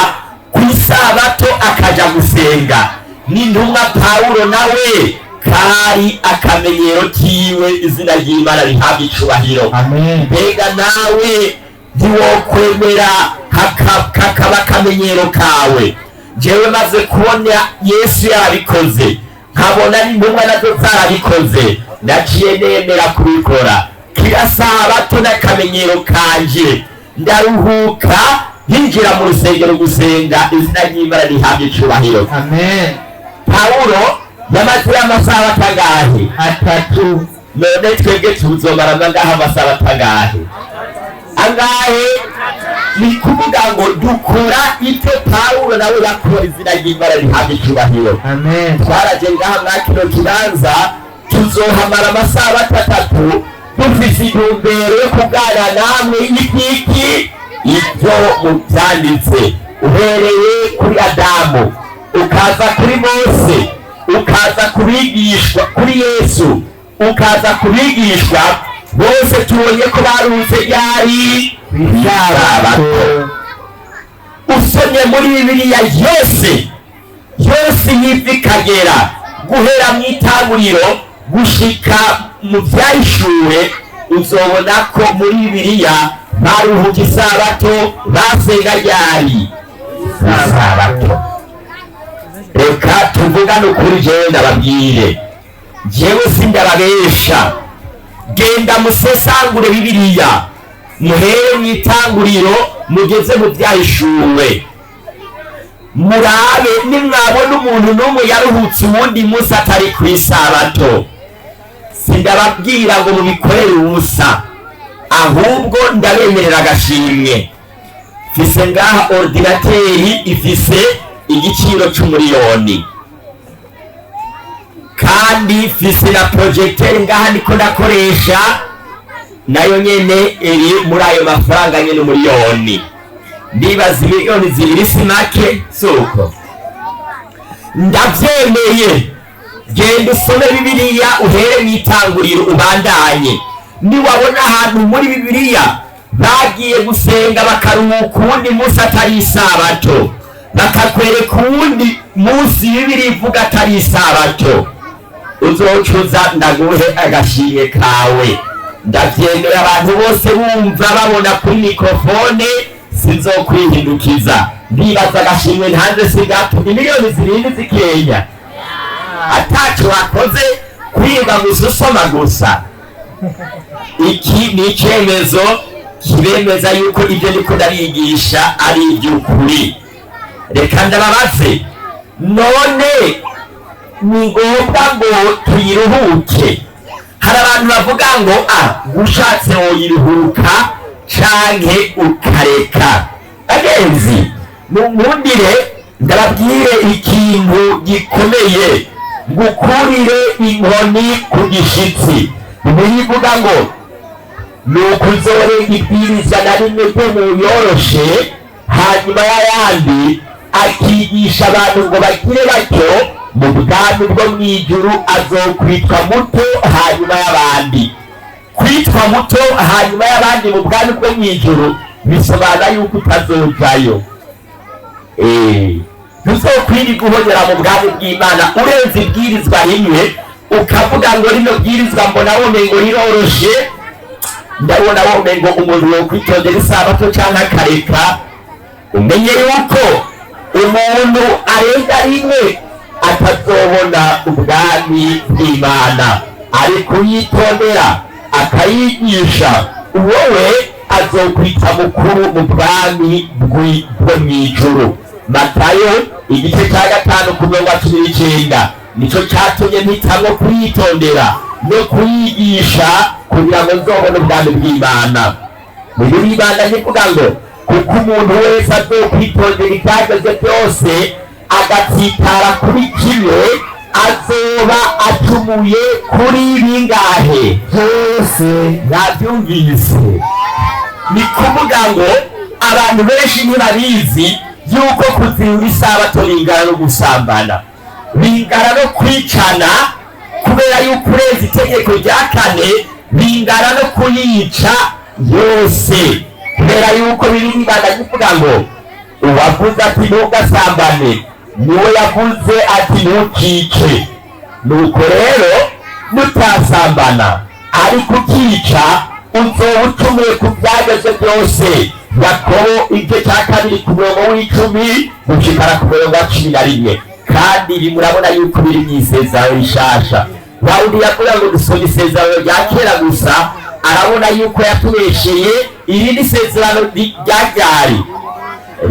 Ku isabato akaja gusenga. N'intumwa Pawulo nawe kari akamenyero kiwe. Izina ry'Imana rihabwa icubahiro. Amen. Mbega nawe ntiwokwemera kakaba akamenyero kawe? Jewe maze kubona Yesu yarabikoze, nkabona n'intumwa nazo zarabikoze, naciye nemera kubikora. Kila sabato n'akamenyero kanje, ndaruhuka nkinjira mu rusengero gusenga. Izina ry'Imana rihabwa icubahiro. Amen. Pawulo yamaze amasaha atangahe? 3. None twebwe tuzomara ngaho amasaha atangahe? Angahe? Ni kuvuga ngo dukora ibyo Pawulo nawe bakora. Izina ry'Imana rihabwa icubahiro. Amen. Twaraje ngaha mwa kino kibanza, tuzohamara amasaha 3 dufise intumbero yo kuganira namwe ibyiki ibyo mu byanditse, uhereye kuri Adamu, ukaza kuri Mose, ukaza kubigishwa, kuri Yesu, ukaza kubigishwa bose. Tubonye ko baruhutse ryari? Isabato. Usomye muri Bibiliya yose yose yiva ikagera, guhera mu Itanguriro gushika mu Byahishuwe, uzobona ko muri Bibiliya baruhuka isabato, basenga ryari? Isabato. Reka tuvugane ukuri. Jewe ndababwire, jewe sindababesha. Genda musesangure Bibiliya, muhere mu Itanguriro mugeze mu Byahishuwe, murabe nimwabona umuntu n'umwe yaruhutse uwundi munsi atari ku isabato. Sindababwira ngo mubikorere ubusa, ahubwo ndabemerera agashimwe. Mfise ngaha ordinateur ifise igiciro c'umuriyoni, kandi mfise na projecteur ngaha ndiko ndakoresha, nayo nyene iri muri ayo mafaranga nyene, umuriyoni. Ndibaza 2 miliyoni si make, suko? Ndavyemeye. Genda usome Bibiliya, uhere mu Itanguriro ubandanye. Niwabona ahantu muri Bibiliya bagiye gusenga bakaruhuka uwundi munsi atari isabato, bakakwereka uwundi munsi Bibiliya ivuga atari isabato, uzocuza ndaguhe agashimwe kawe. Ndavyemera, abantu bose bumva, babona kuri microphone, sinzokwihindukiza. Ndibaza agashimwe ntanze si gato? 7 miliyoni zikenya ataco wakoze, kwiga gusa, usoma gusa. Iki ni icemezo kibemeza yuko ibyo ndiko ndabigisha ari iby'ukuri. Reka ndababaze, none ni ngombwa ngo tuyiruhuke? Hari abantu bavuga ngo a ushatse woyiruhuka canke ukareka. Bagenzi, munkundire ndababwire ikintu gikomeye, ngukurire inkoni ku gishitsi. Bibiliya ivuga ngo nuko uzorenga ibwirizwa na rimwe ryo mu yoroshe hanyuma y'ayandi, akigisha abantu ngo bagire batyo, mu bwami bwo mu ijuru azokwitwa muto hanyuma y'abandi. Kwitwa muto hanyuma y'abandi mu bwami bwo mu ijuru bisobanura yuko utazojayo. Ntuzokwirirwa uhonyera mu bwami bw'Imana urenze ibwirizwa rimwe, ukavuga ngo rino bwirizwa mbona womengo riroroshe, ndabona womengo umuntu yokwitondera isabato canke akareka. Umenye yuko umuntu arenga rimwe atazobona ubwami bw'Imana, ariko uyitondera akayigisha, wowe azokwita mukuru mu bwami bwo mw'ijuru. Matayo igice cya 5 ku murongo wa 19. Nico cyatumye mpitamwo kuyitondera no kuyigisha kugira ngo nzobone ubwami bw'Imana. Bibiliya Imana ivuga ngo kuko umuntu wese azokwitondera ibyagezwe byose agatsitara kuri kimwe, azoba acumuye kuri bingahe? Byose. Nabyumvise. Ni kuvuga ngo abantu benshi ntibabizi yuko kuzirura isabato bingana no gusambana, bingana no kwicana, kubera yuko urenze itegeko rya kane bingana no kuyica yose, kubera yuko biri ibanga ivuga ngo Uwavuze ati ntugasambane niwe yavuze ati ntukice. Nuko rero nutasambana ariko ukica, uzoba ucumuye ku byagezwe byose. Yakobo igice cya 2 ku murongo w'10 gushikana ku murongo wa 11. Kandi ibi murabona yuko biri mu isezerano rishasha. Wawundi yavuga ngo dusoma isezerano rya kera gusa, arabona yuko yatubesheye. Irindi sezerano rya ryari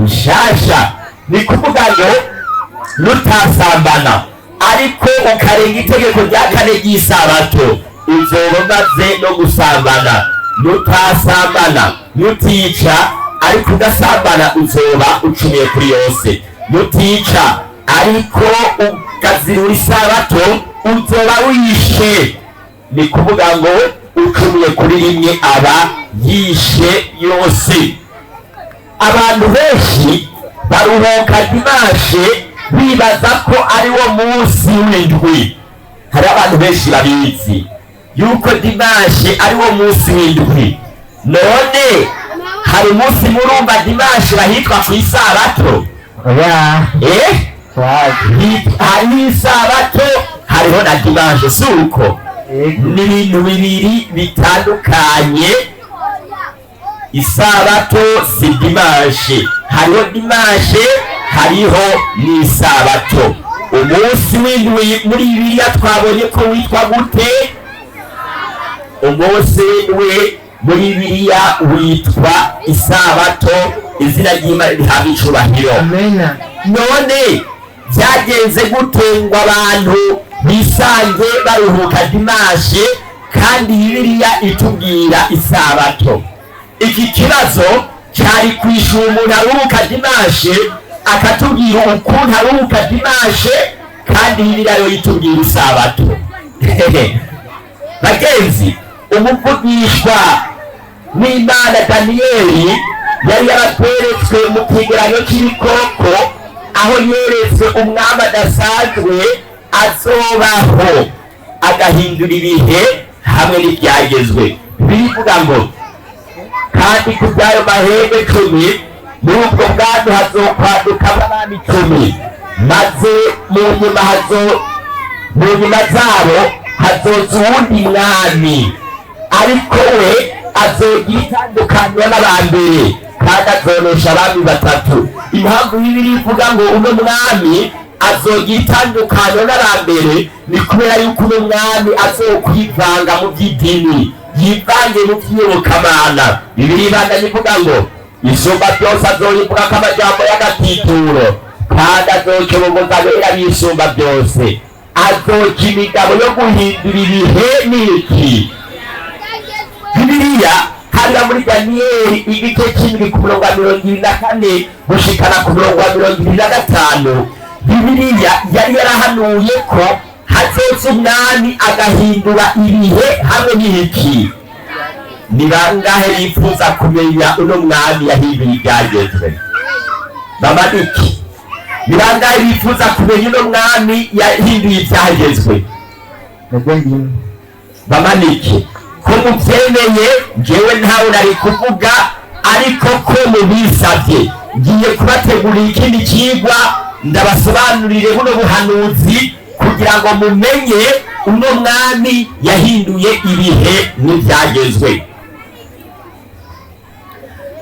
rishasha. Ni kuvuga ngo nutasambana ariko ukarenga itegeko rya kane ry'isabato, uzoba umaze no gusambana. Nutasambana, nutica ariko ugasambana, uzoba ucumuye kuri yose. Nutica ariko ukazirura isabato, uzoba wishe. Ni kuvuga ngo ucumuye kuri rimwe aba yishe yose. Abantu benshi baruhuka dimanche bibaza ko ari wo munsi w'indwi. Hari abantu benshi babizi yuko dimanche ari wo munsi w'indwi. None hari umunsi murumva dimanche bahitwa ku isabato? Oya. Eh? Wapi. Hariho isabato, hariho na dimanche, si uko? Yego. Ni ibintu bibiri bitandukanye. Isabato si dimanche. Hariho dimanche, hariho n'isabato. Umunsi w'indwi muri Bibiliya twabonye ko witwa gute? Umunsi w'indwi muri Bibiliya witwa isabato. Izina ry'Imana rihabwa icubahiro. Amena. None byagenze gute ngo abantu bisange baruhuka dimanche kandi Bibiliya itubwira isabato? Iki kibazo cyari kwishura umuntu aruhuka dimanche, akatubwira ukuntu aruhuka dimanche kandi Bibiliya yo itubwira isabato. Bagenzi, umuvugishwa n'Imana Daniyeli yari yaratweretswe mu kigeranyo cy'ibikoko, aho yeretswe umwami adasanzwe azobaho agahindura ibihe hamwe n'ibyagezwe. Birivuga ngo kandi ku by'ayo mahembe 10, muri ubwo bwami hazokwadukamo abami 10, maze mu nyuma zabo hazoza uwundi mwami, ariko we azogira itandukaniro n'abambere, kandi azonesha abami batatu. Impamvu Bibiliya ivuga ngo uno mwami azogira itandukaniro n'abambere ni kubera yuko uno mwami azokwivanga mu by'idini, yivange mu by'iyobokamana. Bibiliya ibandanya ivuga ngo Isumba Byose azoyivugako amajambo y'agatituro, kandi azocobogoza abera b'Isumba Byose, azoca imigabo yo guhindura ibihe n'iki. Bibiliya hariya muri Daniyeli igice c'7 ku murongo wa 24 gushikana ku murongo wa 25, Bibiliya yari yarahanuye ko hazoza umwami agahindura ibihe hamwe n'iki. Ni bangahe bifuza kumenya uno mwami yahinduye ibyagezwe? Bamaniki. Ni bangahe bifuza kumenya uno mwami yahinduye ibyagezwe? Nabwo ndimo. Bamanike. Ko mubyemeye, njyewe ntawe nari kuvuga, ariko ko mubisabye, ngiye kubategurira ikindi kigwa ndabasobanurire buno buhanuzi kugira ngo mumenye uno mwami yahinduye ibihe n'ibyagezwe.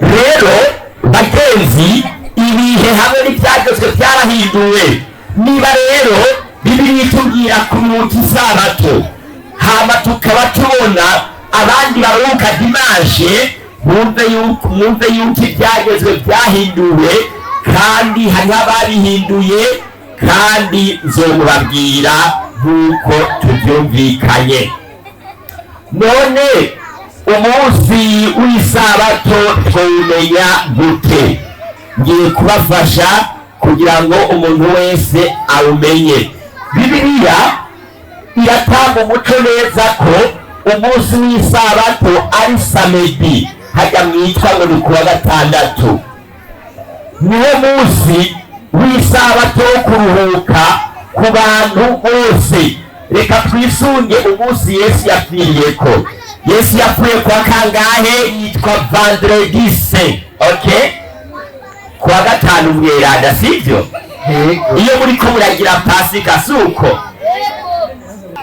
Rero bagenzi, ibihe hamwe n'ibyagezwe byarahinduwe. Niba rero Bibiliya itubwira kuruhuka isabato, hama tukaba tubona abandi baruhuka dimanche, mwumve yuko ibyagezwe byahinduwe, kandi hariho ababihinduye, kandi nzomubabwira nk'uko tubyumvikanye. None umunsi w'isabato twawumenya gute? Ngiye kubafasha kugira ngo umuntu wese awumenye. Bibiliya iratanga umuco neza ko umunsi w'isabato ari samedi, hajya mwitwa ngo ni kuwa gatandatu. Niwo munsi w'isabato wo kuruhuka ku bantu bose. Reka twisunge umunsi Yesu yapfiriyeko. Yesu yapfuye kwa kangahe? Yitwa vendredi saint, okay? Kuwa gatanu mweranda, sivyo? Yego. Iyo muriko muragira Pasika, suko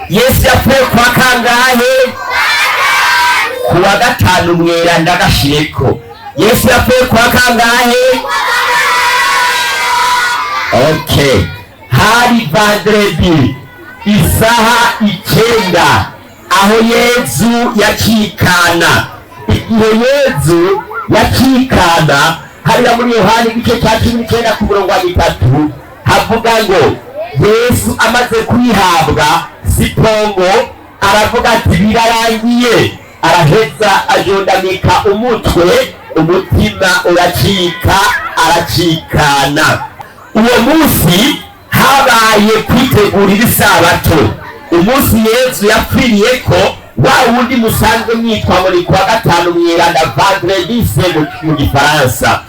Yesu yapfuye kuwa kangahe? Kuwa gatanu mweranda. Gashireko, Yesu yapfuye kuwa kangahe? Okay, hari vendredi isaha 9 aho Yezu yacikana. Igihe Yezu yacikana, hariya muri Yohani igice cya 19 ku murongo wa 3, havuga ngo Yesu amaze kwihabwa sipongo aravuga ati: "Birarangiye." Araheza ajondamika umutwe, umutima uracika, aracikana. Uwo munsi habaye kwitegurira isabato. Umunsi Yesu yapfiriye ko wa wundi musanzwe mwitwa muri kuwa gatanu mweranda, vendredi mu gifaransa.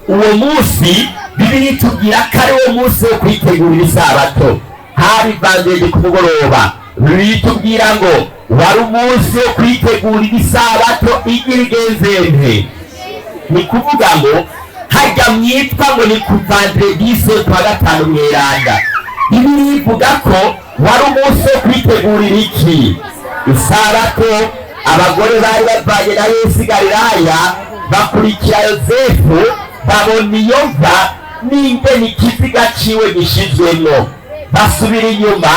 Uwo munsi Bibiliya itubwira ko ari wo munsi wo kwitegurira isabato. Hari vendredi ku mugoroba. Bibiliya itubwira ngo wari umunsi wo kwitegurira isabato igira igenzente. Ni kuvuga ngo hajya mwitwa ngo ni ku vendredi kuwa gatanu mweranda, Bibiliya ivuga ko wari umunsi wo kwitegurira iki? Isabato. Abagore bari bavanye na Yesu i Galilaya bakurikira Yosefu, babona iyo mva n'ingene ikiziga ciwe gishizwemwo, basubira inyuma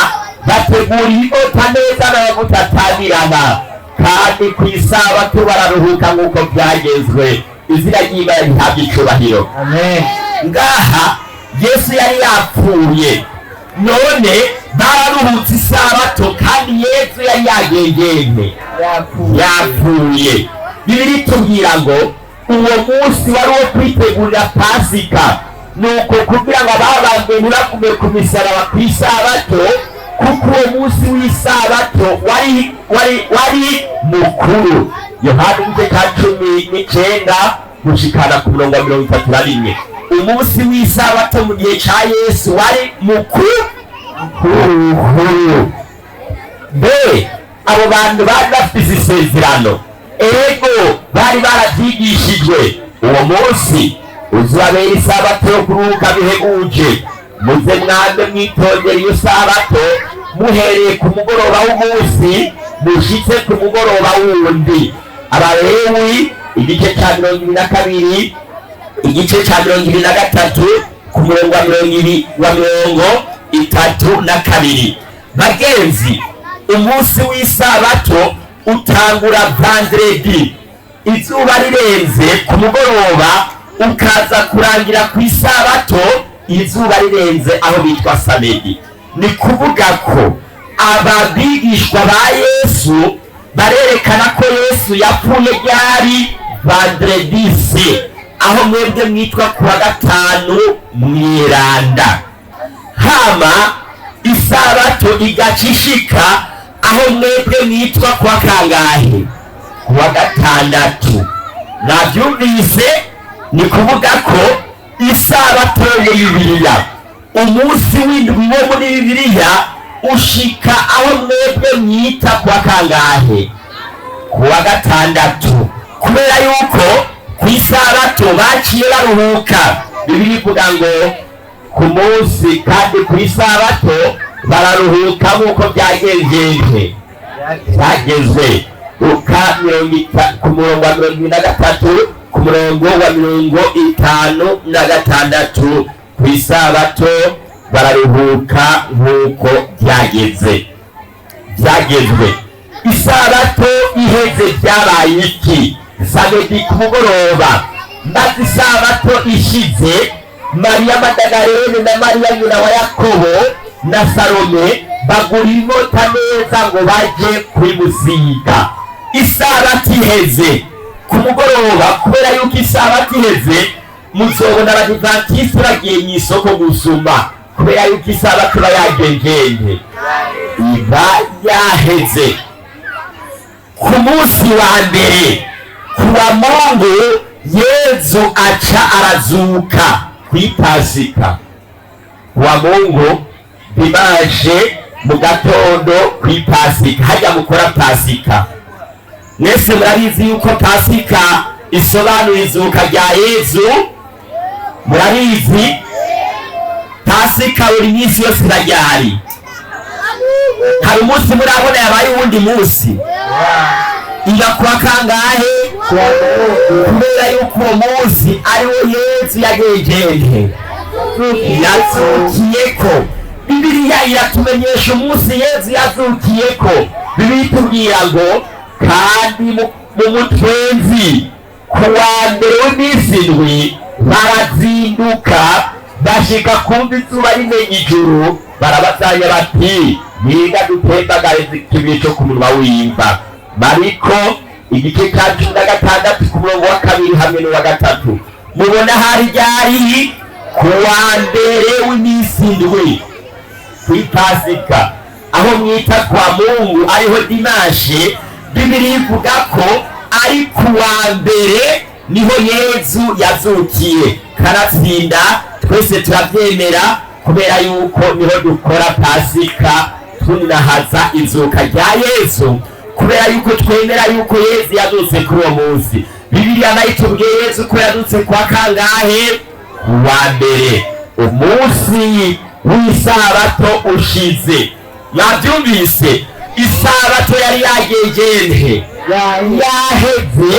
bategura inkota neza n'amavuta atamirana, kandi ku isabato bararuhuka nk'uko byagezwe. Izina ry'Imana rihabwa icubahiro. Amen. Ngaha Yesu yari yapfuye, none bararuhutse isabato, kandi Yesu yari yagengene. Yapfuye. Yapfuye. Bibiliya itubwira ngo uwo munsi wari uwo kwitegurira Pasika, nuko kugira ngo ababambwe ntibagume ku misaraba ku isabato, kuko uwo munsi w'isabato wari mukuru. Yohana igice cya 19 gushikana ku murongo wa 31. Umunsi w'isabato mu gihe ca Yesu wari mukuru mukuru. Mbe abo bantu bari bafise isezerano? Ego, bari baravyigishijwe. Uwo munsi uzabera isabato yo kuruhuka bihebuje, muze mwame mwitondera iyo sabato, muhereye ku mugoroba w'umunsi mushitse ku mugoroba wundi. Abalewi igice ca 22, igice ca 23 ku murongo wa 20, wa 32. Bagenzi, umunsi w'isabato utangura vendredi izuba rirenze ku mugoroba, ukaza kurangira ku isabato izuba rirenze aho bitwa samedi. Ni kuvuga ko ababigishwa ba Yesu barerekana ko Yesu yapfuye ryari? Vendredi se, aho mwebwe mwitwa kuwa gatanu mweranda. Hama isabato igaca ishika aho mwebwe mwitwa kuwa kangahe? Kuwa gatandatu. Navyumvise? Ni kuvuga ko isabato yo muri Bibiliya, umunsi w'indwi wo muri Bibiliya, ushika aho mwebwe mwita kuwa kangahe? Kuwa gatandatu, kubera yuko ku isabato baciye baruhuka. Bibiliya ivuga ngo ku munsi kandi ku isabato bararuhuka nk'uko byagenjeje, byagezwe. Luka ku murongo wa 23, ku murongo wa 56: ku isabato bararuhuka nk'uko byageze, byagezwe. Isabato iheze byabaye iki? Samedi ku mugoroba, maze isabato ishize, Mariya Madagarene na Mariya nyina wa Yakobo na Salome bagura inkota neza ngo baje kuyimusiga. Isabato iheze ku mugoroba, kubera yuko isabato iheze, muzobona abadivantisite bagiye mu isoko gusuma, kubera yuko isabato iba yagenjenje, iba yaheze. Ku munsi wa mbere, kuwa Mungu, Yezu aca arazuka kw'ipasika. Kuwa Mungu, dimanche mu gatondo kw'ipasika, hajya mukora Pasika. Mwese murabizi yuko Pasika isobanura izuka rya Yezu. Murabizi, Pasika buri minsi yose iraryari. Hari umunsi murabona yabaye uwundi munsi? Iba kuwa kangahe? Kubera yuko uwo munsi ariwo Yezu yagenjeje, yazukiyeko. Bibiliya iratumenyesha umunsi Yezu yazukiyeko. Bibiliya itubwira ngo kandi mu mutwenzi, ku wa mbere w'iminsi 7, barazinduka bashika kumva izuba rimenya ijuru, barabazanya bati: "Niga dutembagariza ikibuye cyo ku munwa w'imva." Mariko igice cya 16 ku murongo wa 2 hamwe n'uwa 3. Mubona hari ryari? Ku wa mbere w'iminsi 7, kw'Ipasika, aho mwita kwa Mungu, ariho dimanche. Bibiliya ivuga ko ari ku wa mbere niho Yezu yazukiye. Karatsinda twese turabyemera, kubera yuko niho dukora Pasika, tunahaza izuka rya Yezu, kubera yuko twemera yuko Yezu yazutse kuri uwo munsi. Bibiliya nayo itubwiye Yezu ko yazutse kwa kangahe? Ku wa mbere, umunsi w'isabato ushize. Mwabyumvise? Isabato yari yagengenhe, yaheze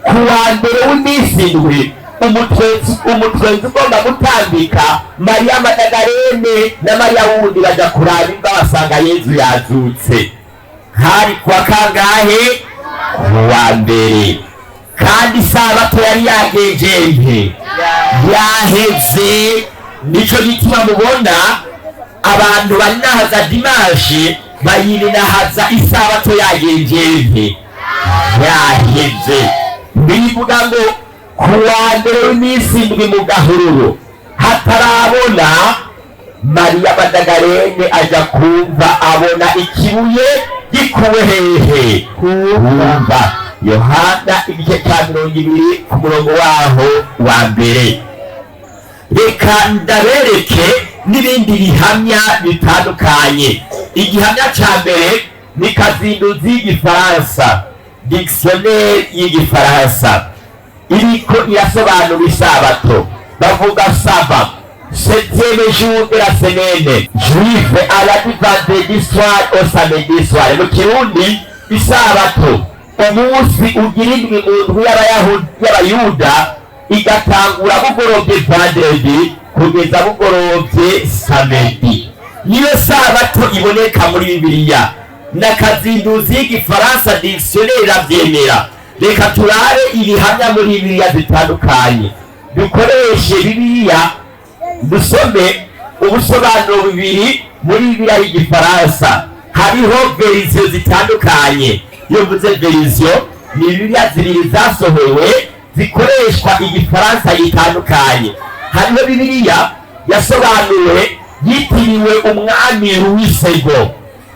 ku wa mbere w'iminsi 7. Umutwenzi ugomba gutambika, Mariya Madagarene na Mariya wundi baja kuraba imva, basanga Yezu yazutse. Hari kuwa kangahe? Ku wa mbere. Kandi isabato yari yagenjenje, yaheze. Nico gituma mubona abantu barinahaza dimanche, bayirinahaza isabato yagenjenje, yaheze. Bivuga ngo ku wa mbere w'iminsi 7, mu gahururu hatarabona, Mariya Madagarene aja kumva, abona ikibuye gikuwe hehe? Kumva. Yohana igice cya 20 ku murongo waho wa 1. Reka ndabereke n'ibindi bihamya bitandukanye. Igihamya cya mbere ni kazinduzi y'igifaransa, dictionnaire y'igifaransa, iriko irasobanura isabato. Bavuga: "Sabbat, septième jour de la semaine juive, allant du vendredi soir au samedi soir." Mu Kirundi, isabato, umunsi ugira 7 mu ndwi y'Abayuda, igatangura bugorovye vendredi kugeza bugorovye samedi, niyo sabato iboneka muri Bibiliya. Na kazinduzi y'igifaransa, dictionnaire, iravyemera. Reka turabe ibihamya muri Bibiliya zitandukanye. Dukoreshe Bibiliya, dusome ubusobanuro bubiri muri Bibiliya y'igifaransa. Hariho versions zitandukanye. Iyo mvuze version, ni Bibiliya zibiri zasohowe zikoreshwa igifaransa gitandukanye. Hariho Bibiliya yasobanuwe yitiriwe umwami Louis Segond,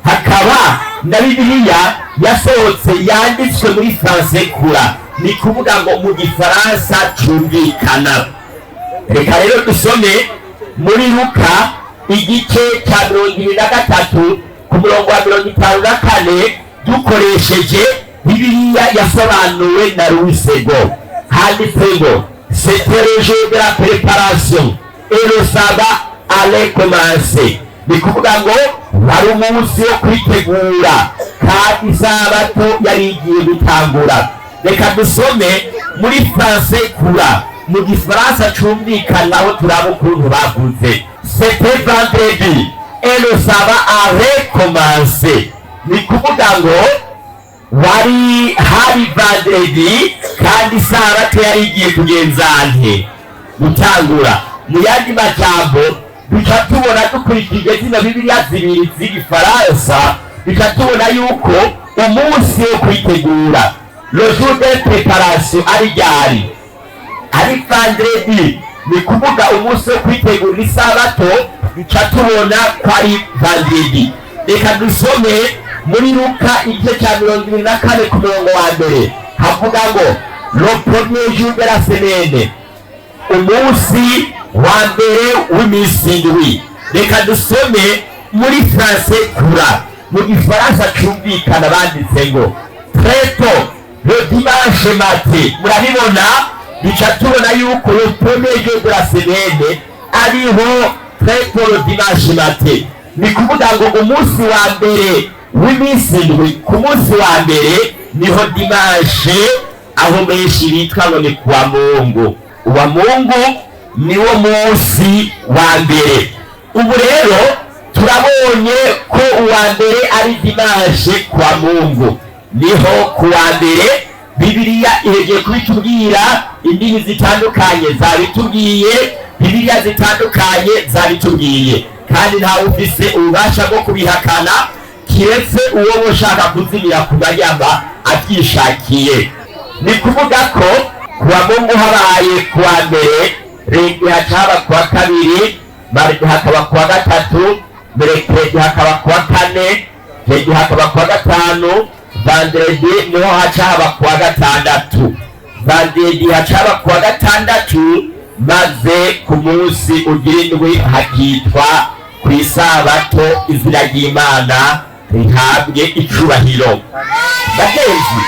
hakaba na Bibiliya yasohotse yanditswe muri français courant, ni kuvuga ngo mu gifaransa cumvikana. Reka rero dusome muri Luka igice cya 23 ku murongo wa 54, dukoresheje Bibiliya yasobanuwe na Louis Segond. Handitse ngo: "C'était le jour de la préparation et le sabbat allait commencer." Ni kuvuga ngo wari umunsi wo kwitegura kandi isabato yari igiye gutangura. Reka dusome muri français courant, mu gifaransa cumvikana, aho turaba ukuntu bavuze: "C'était vendredi et le sabbat avait commencé." Ni kuvuga ngo wari hari vendredi kandi isabato yari igiye kugenzante? Gutangura. Mu yandi majambo, duca tubona, dukurikije zino Bibiliya zibiri z'igifaransa, duca tubona yuko umunsi wo kwitegura, le jour de préparation, ari ryari? Ari vendredi. Ni kuvuga umunsi wo kwitegura isabato duca tubona ko ari vendredi. Reka dusome muri Luka igice cya 24 ku murongo wa 1. Havuga ngo: "Le premier jour de la semaine", umunsi wa mbere w'iminsi 7. Reka dusome muri français courant, mu gifaransa cumvikana. Banditse ngo: "Très tôt le dimanche matin." Murabibona? Duca tubona yuko le premier jour de la semaine ariho très tôt le dimanche matin. Ni kuvuga ngo umunsi wa mbere w'iminsi indwi, ku munsi wa mbere niho dimanche, aho benshi bitwa ngo ni kuwa Mungu. Uwa Mungu niwo munsi wa mbere. Ubu rero turabonye ko uwa mbere ari dimanche, kwa Mungu niho kuwa mbere. Bibiliya ihejeje kubitubwira, indimi zitandukanye zabitubwiye, Bibiliya zitandukanye zabitubwiye, kandi ntawe ufise ububasha bwo kubihakana kiretse uwo ushaka kuzimira ku manyama abyishakiye. Ni kuvuga ko kuwa Mungu habaye kuwa mbere, lundi hakaba kuwa kabiri, mardi hakaba kuwa gatatu, mercredi hakaba kuwa kane, jeudi hakaba kuwa gatanu, vendredi niho haca haba kuwa gatandatu. Vendredi haca haba kuwa gatandatu, maze ku munsi ugira indwi hakitwa ku isabato. Izina ry'Imana rihabwe icubahiro. Bagenzi,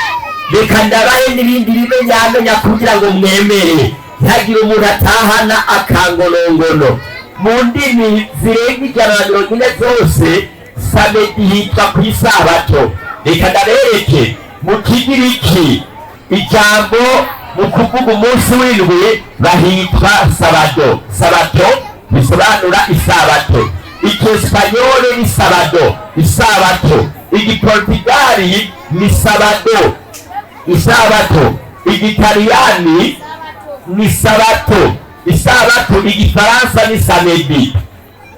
reka ndabahe n'ibindi bimenyamenya kugira ngo mwemere, ntihagire umuntu atahana akangonongono. Mu ndimi zirenga 140 zose, samedi hitwa ku isabato. Reka ndabereke mu Kigiriki ijambo mu kuvuga umunsi w'indwi bahitwa sábado. Sabato bisobanura isabato. Icyesipanyole ni sábado, isabato. Igiportugali ni sábado, isabato. Igitaliyani ni sabato, isabato. Igifaransa ni samedi,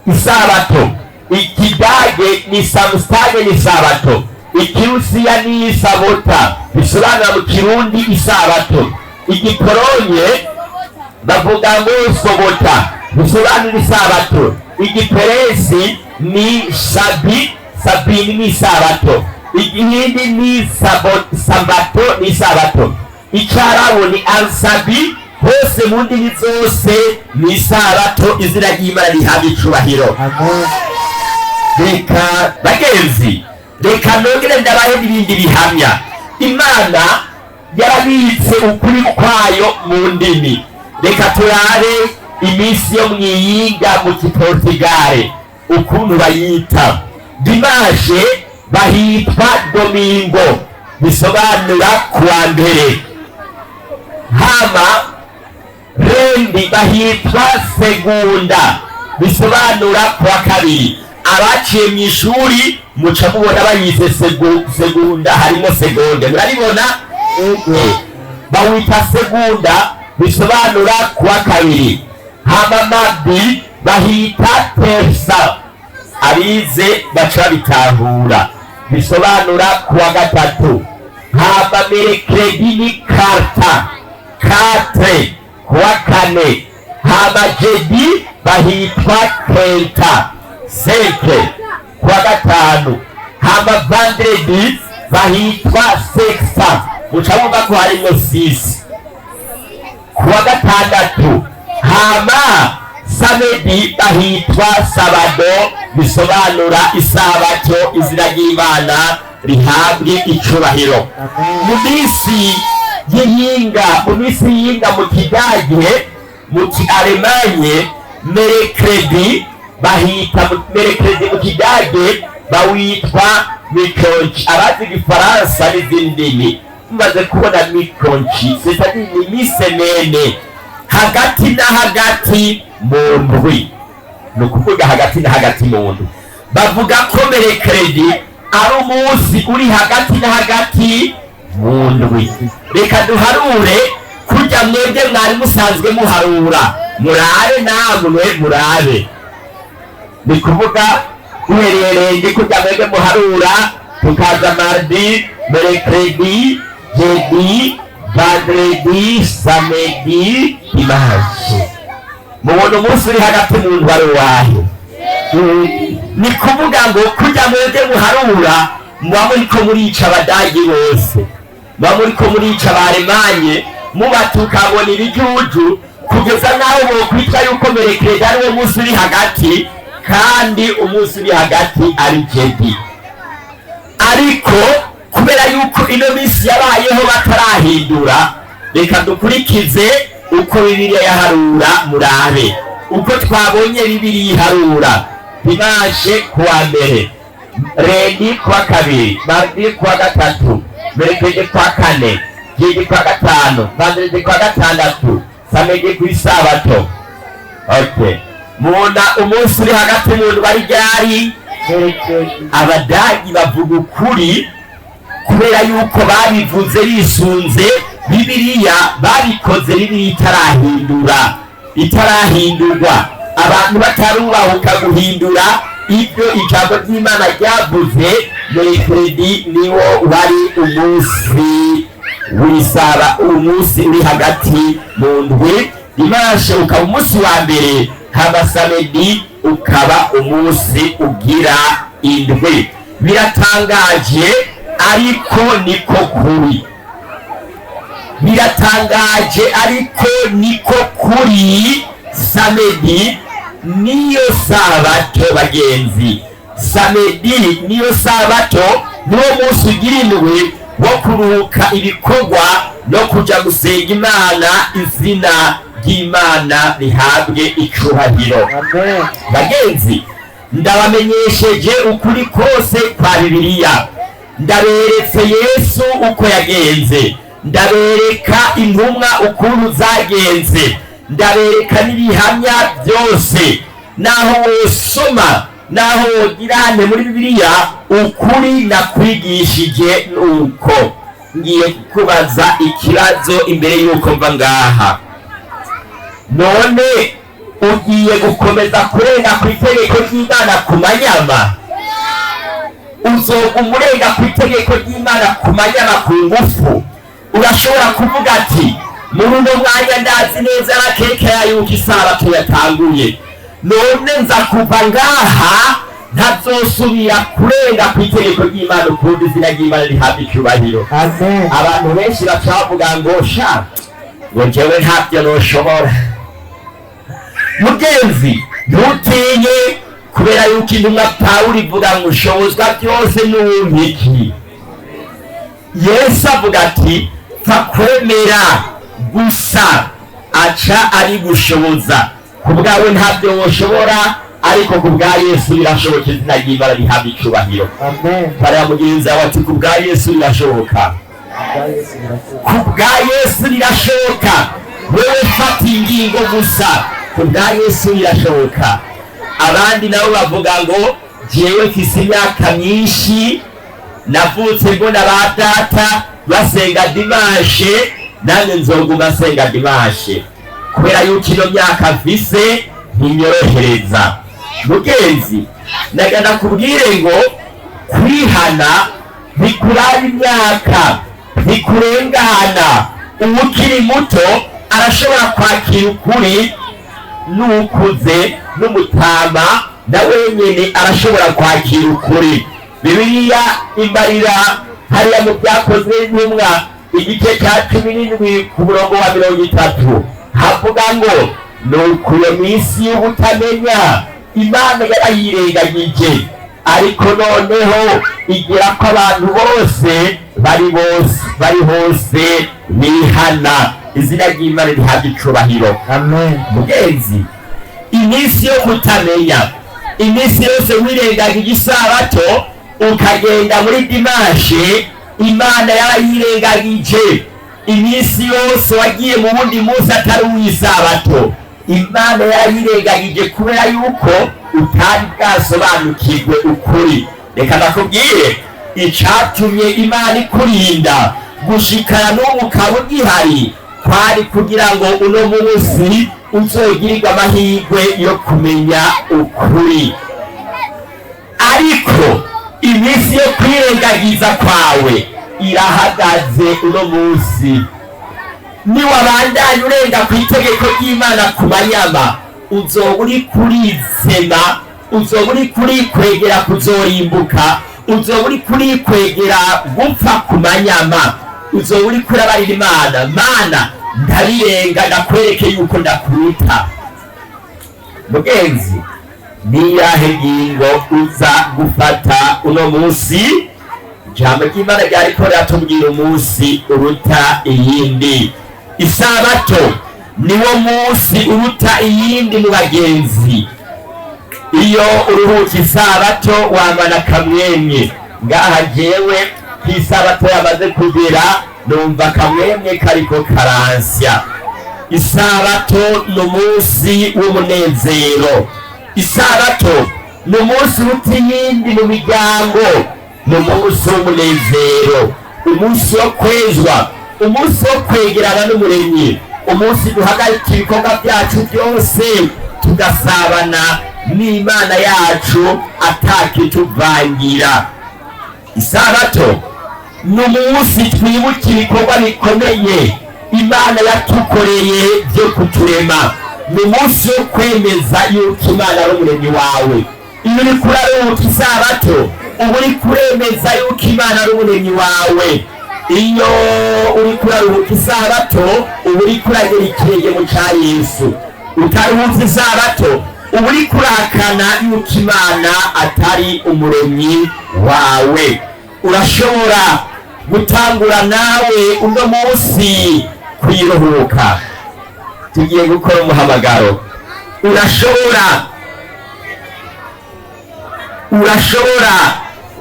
isabato. Ikidage ni Samstag, ni sabato. Ikirusiya ni суббота, bisobanura mu Kirundi isabato. Igipolonye bavuga ngo sobota, bisobanura isabato. Igiperesi ni shabi, sabini ni isabato. Igihindi ni sambato, ni isabato. Icyarabu ni ansabi. Hose mu ndimi zose ni isabato. Izina ry'Imana rihabwa icubahiro. Amen. Reka bagenzi, reka nongere ndabahe n'ibindi bihamya. Imana yarabitse ukuri kwayo mu ndimi. Reka turabe iminsi yo mwiyinga mu Kiportigale ukuntu bayita. Dimanche bahitwa domingo, bisobanura kuwa mbere. Hama lundi bahitwa segunda, bisobanura kuwa kabiri. Abaciye mu ishuri muca mubona bayise segunda, harimo seconde, murabibona. Bawita segunda, bisobanura kuwa kabiri. Hama mardi bahita terça, abize baca babitahura, bisobanura kuwa gatatu. Hama mercredi ni quarta, quatre, kuwa kane. Hama jeudi bahitwa quinta, cinq, kuwa gatanu. Hama vendredi bahitwa sexta, muca mumva ko harimo six, kuwa gatandatu. Hama samedi bahitwa sábado, bisobanura isabato. Izina ry'Imana rihabwe icubahiro. Mu minsi y'iyinga, mu minsi y'iyinga mu Kidage, mu Kialemanye, mercredi bahita mercredi mu Kidage bawitwa Mittwoch. Abazi Igifaransa n'izindi ndimi mumaze kubona Mittwoch, c'est-à-dire ni mi-semaine, hagati na hagati mu ndwi. Ni ukuvuga hagati na hagati mu ndwi. Bavuga ko mercredi ari umunsi uri hagati na hagati mu ndwi. Reka duharure kurya mwebwe mwari musanzwe muharura, murabe namwe murabe. Ni kuvuga uherereye kurya mwebwe muharura, tukaza mardi, mercredi, jeudi, vendredi, samedi, dimanche. Mubona umunsi uri hagati mu ndwi ari uwahe? Ni kuvuga ngo kurya mwebwe muharura, muba muriko murica Abadagi bose, muba muriko murica Abaremanye, mubatuka ngo ni ibijuju, kugeza n'aho bokwitwa yuko mercredi ari wo munsi uri hagati, kandi umunsi uri hagati ari jeudi. Ariko kubera yuko ino minsi yabayeho batarahindura Reka dukurikize uko Bibiliya yaharura. Murabe uko twabonye Bibiliya iharura: dimanche kuwa mbere, lundi kuwa kabiri, mardi kuwa gatatu, mercredi kuwa kane, jeudi kuwa gatanu, vendredi kuwa gatandatu, samedi ku isabato. Okay, mubona umunsi uri hagati mu ndwi ari ryari? Abadagi bavuga ukuri kubera yuko babivuze bisunze Bibiliya, babikoze Bibiliya itarahindura, itarahindurwa, abantu batarubahuka guhindura ibyo ijambo ry'Imana ryavuze. Mercredi niwo wari umunsi w'isaba, umunsi uri hagati mu ndwi, dimanche ukaba umunsi wa mbere, hama samedi ukaba umunsi ugira indwi. Biratangaje, ariko niko kuri. Biratangaje, ariko niko kuri. Samedi niyo sabato, bagenzi. Samedi niyo sabato, niwo munsi ugira indwi wo kuruhuka ibikorwa no kuja gusenga Imana. Izina ry'Imana rihabwe icubahiro. Amen. Bagenzi, ndabamenyesheje ukuri kose kwa Bibiliya. Ndaberetse Yesu uko yagenze, ndabereka intumwa ukuntu zagenze, ndabereka n'ibihamya byose. Naho wosoma, naho wogirane muri Bibiliya, ukuri nakwigishije nuko. Ngiye kukubaza ikibazo imbere y'uko mva ngaha. None ugiye gukomeza kurenga ku itegeko ry'Imana ku manyama? Uzoguma urenga ku itegeko ry'Imana ku manyama, ku ngufu? Urashobora kuvuga ati: "Muri uno mwanya ndazi neza rakekera yuko isabato yatanguye, none nza kuva ngaha ntazosubira kurenga ku itegeko ry'Imana ukundi." Izina ry'Imana rihabwa icyubahiro. Amen. Abantu benshi baca bavuga ngo: "Sha, ngo jewe ntabyo noshobora." Mugenzi, ntutinye, kubera yuko intumwa Pawulo ivuga ngo: "Ushobozwa byose n'uwumpiki." Yesu avuga ati: "Pfa kwemera gusa," aca ari gushoboza. Ku bwawe ntabyo woshobora, ariko ku bwa Yesu birashoboka. Izina ry'Imana rihabwa icubahiro. Amen. Barira mugenzi wawe ati: "Ku bwa Yesu birashoboka." Bwa Yesu birashoboka. Ku bwa Yesu birashoboka. Wewe fata ingingo gusa, ku bwa Yesu birashoboka. Abandi nabo bavuga ngo: "Jewe mfise imyaka myinshi, navutse mbona ba data basenga dimanche, nanjye nzoguma nsenga dimanche kubera yuko ino myaka mfise ntinyorohereza." Mugenzi, nagenda kubwire ngo kwihana ntikuraba imyaka, ntikurengana. Uwukiri muto arashobora kwakira ukuri, n'ukuze n'umutama na wenyine arashobora kwakira ukuri. Bibiliya imbarira hariya mu Byakozwe n'Intumwa, igice cya 17, ku murongo wa 30, havuga ngo: "Nuko iyo minsi y'ubutamenya Imana yarayirengagije, ariko noneho igira ko abantu bose bari bose bari hose bihana." Izina ry'Imana rihabwa icubahiro. Amen. Mugenzi, iminsi yo kutamenya, iminsi yose wirengagije isabato ukagenda muri dimanche, Imana yarayirengagije. Iminsi yose wagiye mu wundi munsi atari uw'isabato, Imana yarayirengagije, kubera yuko utari bwasobanukirwe ukuri. Reka ndakubwire icatumye Imana ikurinda gushikana n'ubu ukaba ugihari: kwari kugira ngo uno munsi uzogirirwe amahirwe yo kumenya ukuri. Ariko iminsi yo kwirengagiza kwawe irahagaze uno munsi. Niwabandanya urenga ku itegeko ry'Imana ku manyama, uzoba uri kurizema, uzoba uri kurikwegera kuzorimbuka, uzoba uri kurikwegera gupfa ku manyama. Uzoba uri kurabarira Imana: "Mana, ndabirenga, ndakwereke yuko ndakuruta." Mugenzi, niyahe ngingo uza gufata uno munsi? Ijambo ry'Imana ryariko riratubwira umunsi uruta iyindi. Isabato niwo munsi uruta iyindi mu bagenzi. Iyo uruhuka isabato wamana akamwemwe. Ngaha jewe ku isabato yamaze kugera numva akamwemwe kariko karansya. Isabato ni umunsi w'umunezero. Isabato ni umunsi uruta iyindi mu miryango, ni umunsi w'umunezero, umunsi wo kwezwa, umunsi wo kwegerana n'Umuremyi, umunsi duhagarika ibikorwa byacu byose tugasabana n'Imana yacu atakituvangira. Isabato ni umunsi twibuka ibikorwa bikomeye Imana yatukoreye byo kuturema. Ni umunsi wo kwemeza yuko Imana ari Umuremyi wawe. Iyo uriko uraruhuka isabato, uba uriko uremeza yuko Imana ari Umuremyi wawe. Iyo uriko uraruhuka isabato, uba uriko uragera ikirenge mu ca Yesu. Utaruhutse isabato, uba uriko urahakana yuko Imana atari Umuremyi wawe. Urashobora gutangura nawe uno munsi kuyiruhuka. Tugiye gukora umuhamagaro. Urashobora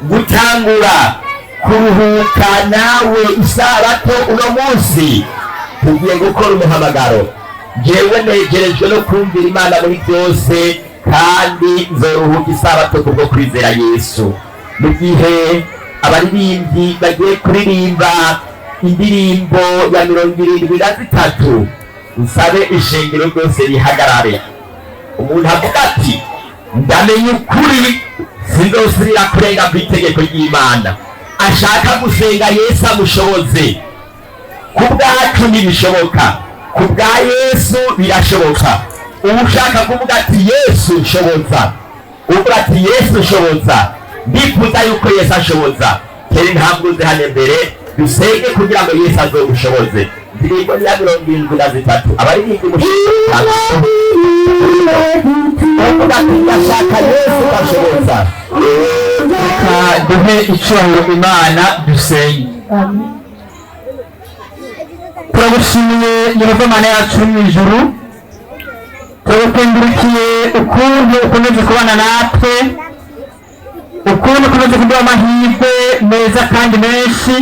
gutangura kuruhuka nawe isabato uno munsi. Tugiye gukora umuhamagaro. Jewe negerejwe no kumvira Imana muri byose, kandi nzoruhuka isabato kubwo kwizera Yesu. Mu gihe abaririmbyi bagiye kuririmba indirimbo ya 73, nsabe ishengero ryose rihagarare. Umuntu avuga ati: "Ndamenye ukuri, sinzosubira kurenga ku itegeko ry'Imana." Ashaka gusenga Yesu amushoboze. Ku bwacu ntibishoboka, ku bwa Yesu birashoboka. Uba ushaka kuvuga ati: "Yesu nshoboza." Uvuga ati: "Yesu nshoboza, ndifuza yuko Yesu ashoboza." Tera intambwe uze hano imbere dusenge kugira ngo Yesu azogushoboze. Indirimbo ya 73, abaririmbyi mushinga. Uvuga ati: "Ndashaka Yesu ashoboza." Reka duhe icyubahiro Imana, dusenge. Turagushimiye Yehova Mana yacu uri mu ijuru. Turagukengurukiye ukuntu ukomeje kubana natwe, ukuntu ukomeje kuduha amahirwe meza kandi menshi,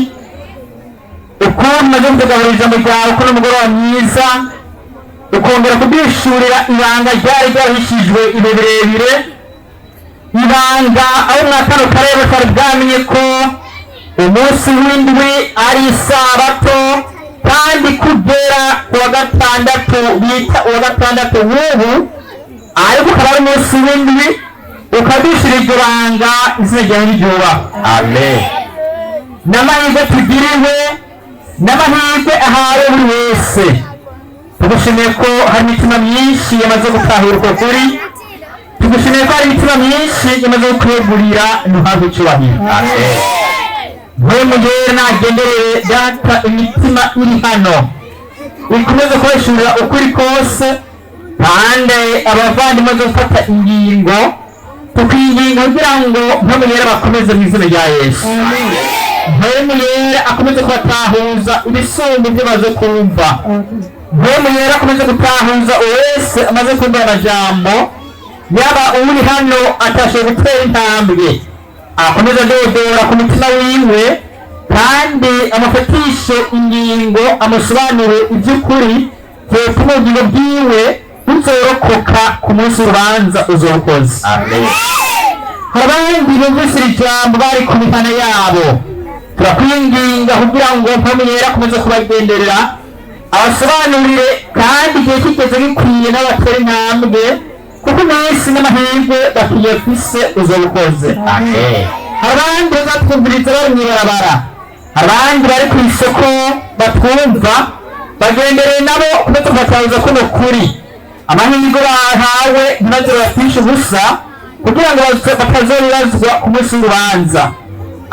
ukuntu umaze kutugaburira ijambo ryawe kuno mugoroba mwiza, ukongera kuduhishurira ibanga ryari ryarahishijwe ibihe birebire, ibanga aho mwa kano karere kari bwamenye ko umunsi w'indwi ari isabato, kandi kugera ku wa gatandatu bita uwa gatandatu w'ubu, ariko ukaba ari umunsi w'indwi. Ukadushira iryo banga, izina ryawe n'iryubahwe. Amen. N'amahirwe tugiriwe, n'amahirwe ahawe buri wese. Tugushimiye ko hari imitima myinshi yamaze gutahura uko kuri. Tugushimiye ko hari imitima myinshi yamaze kwegurira. Ntuhabwe icyubahiro. Amen. Mpwemu Yera nagenderere Data imitima iri hano, ikomeze kubahishurira ukuri kose, kandi abavandimwe baze gufata ingingo. Tukwinginga kugira ngo Mpwemu Yera bakomeze mu izina rya Yesu. Mpwemu Yera akomeze kubatahuza ibisumba ibyo baze kumva. Mpwemu Yera akomeze gutahuza wese amaze kumva amajambo, yaba uri hano atashoboye gutera intambwe, akomeze adodora ku mutima wiwe, kandi amufatishe ingingo, amusobanure iby'ukuri byotuma ubugingo bwiwe buzorokoka ku munsi w'urubanza uzobukoze. Amen. Hari abandi bumvise iri jambo bari ku mihana yabo. Turakwinginga kugira ngo Mpwemu Yera akomeze kubagenderera, abasobanurire, kandi igihe kigeze gikwiye n'abatera intambwe, kuko iminsi n'amahirwe bakwiye fise uzobukoze. Amen. Hari abandi bazatwumviriza bari mw'ibarabara, abandi bari ku isoko batwumva, bagendereye nabo kuko tubatahuza kuno kuri. Amahirwe bahawe ntibaze batishe ubusa, kugira ngo batazobibazwa ku munsi w'urubanza.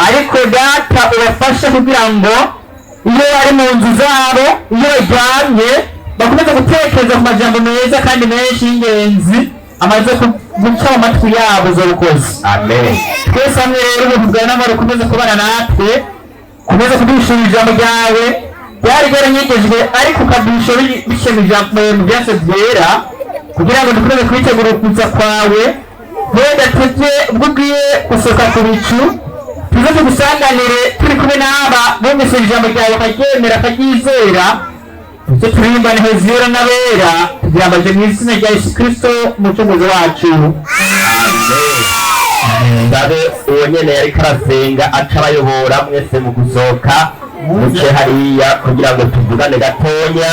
Ariko Data, ubafashe kugira ngo iyo bari mu nzu zabo, iyo baryamye, bakomeze gutekereza ku majambo meza kandi menshi y'ingenzi amaze guca mu matwi yabo z'ubukozi. Amen. Twese hamwe rero, ubuntu bwawe n'amahoro ukomeze kubana natwe, ukomeze kuduhishurira ijambo ryawe. Byari byaranyegejwe, ariko ukaduhisha bishemija mu byatsi byera, kugira ngo dukomeze kwitegura ukuza kwawe. Wenda tujye ubwo ugiye gusohoka ku bicu, tuze tugusanganire turi kumwe n'aba bumvise ijambo ryawe bakaryemera, bakaryizera, tuze turirimbane hezira n'abera. Tubyambaje mu izina rya Yesu Kristo, umucunguzi wacu. Sabe uwo nyene yariko arasenga aca abayobora mwese mu gusohoka, muce hariya kugira ngo tuvugane gatonya.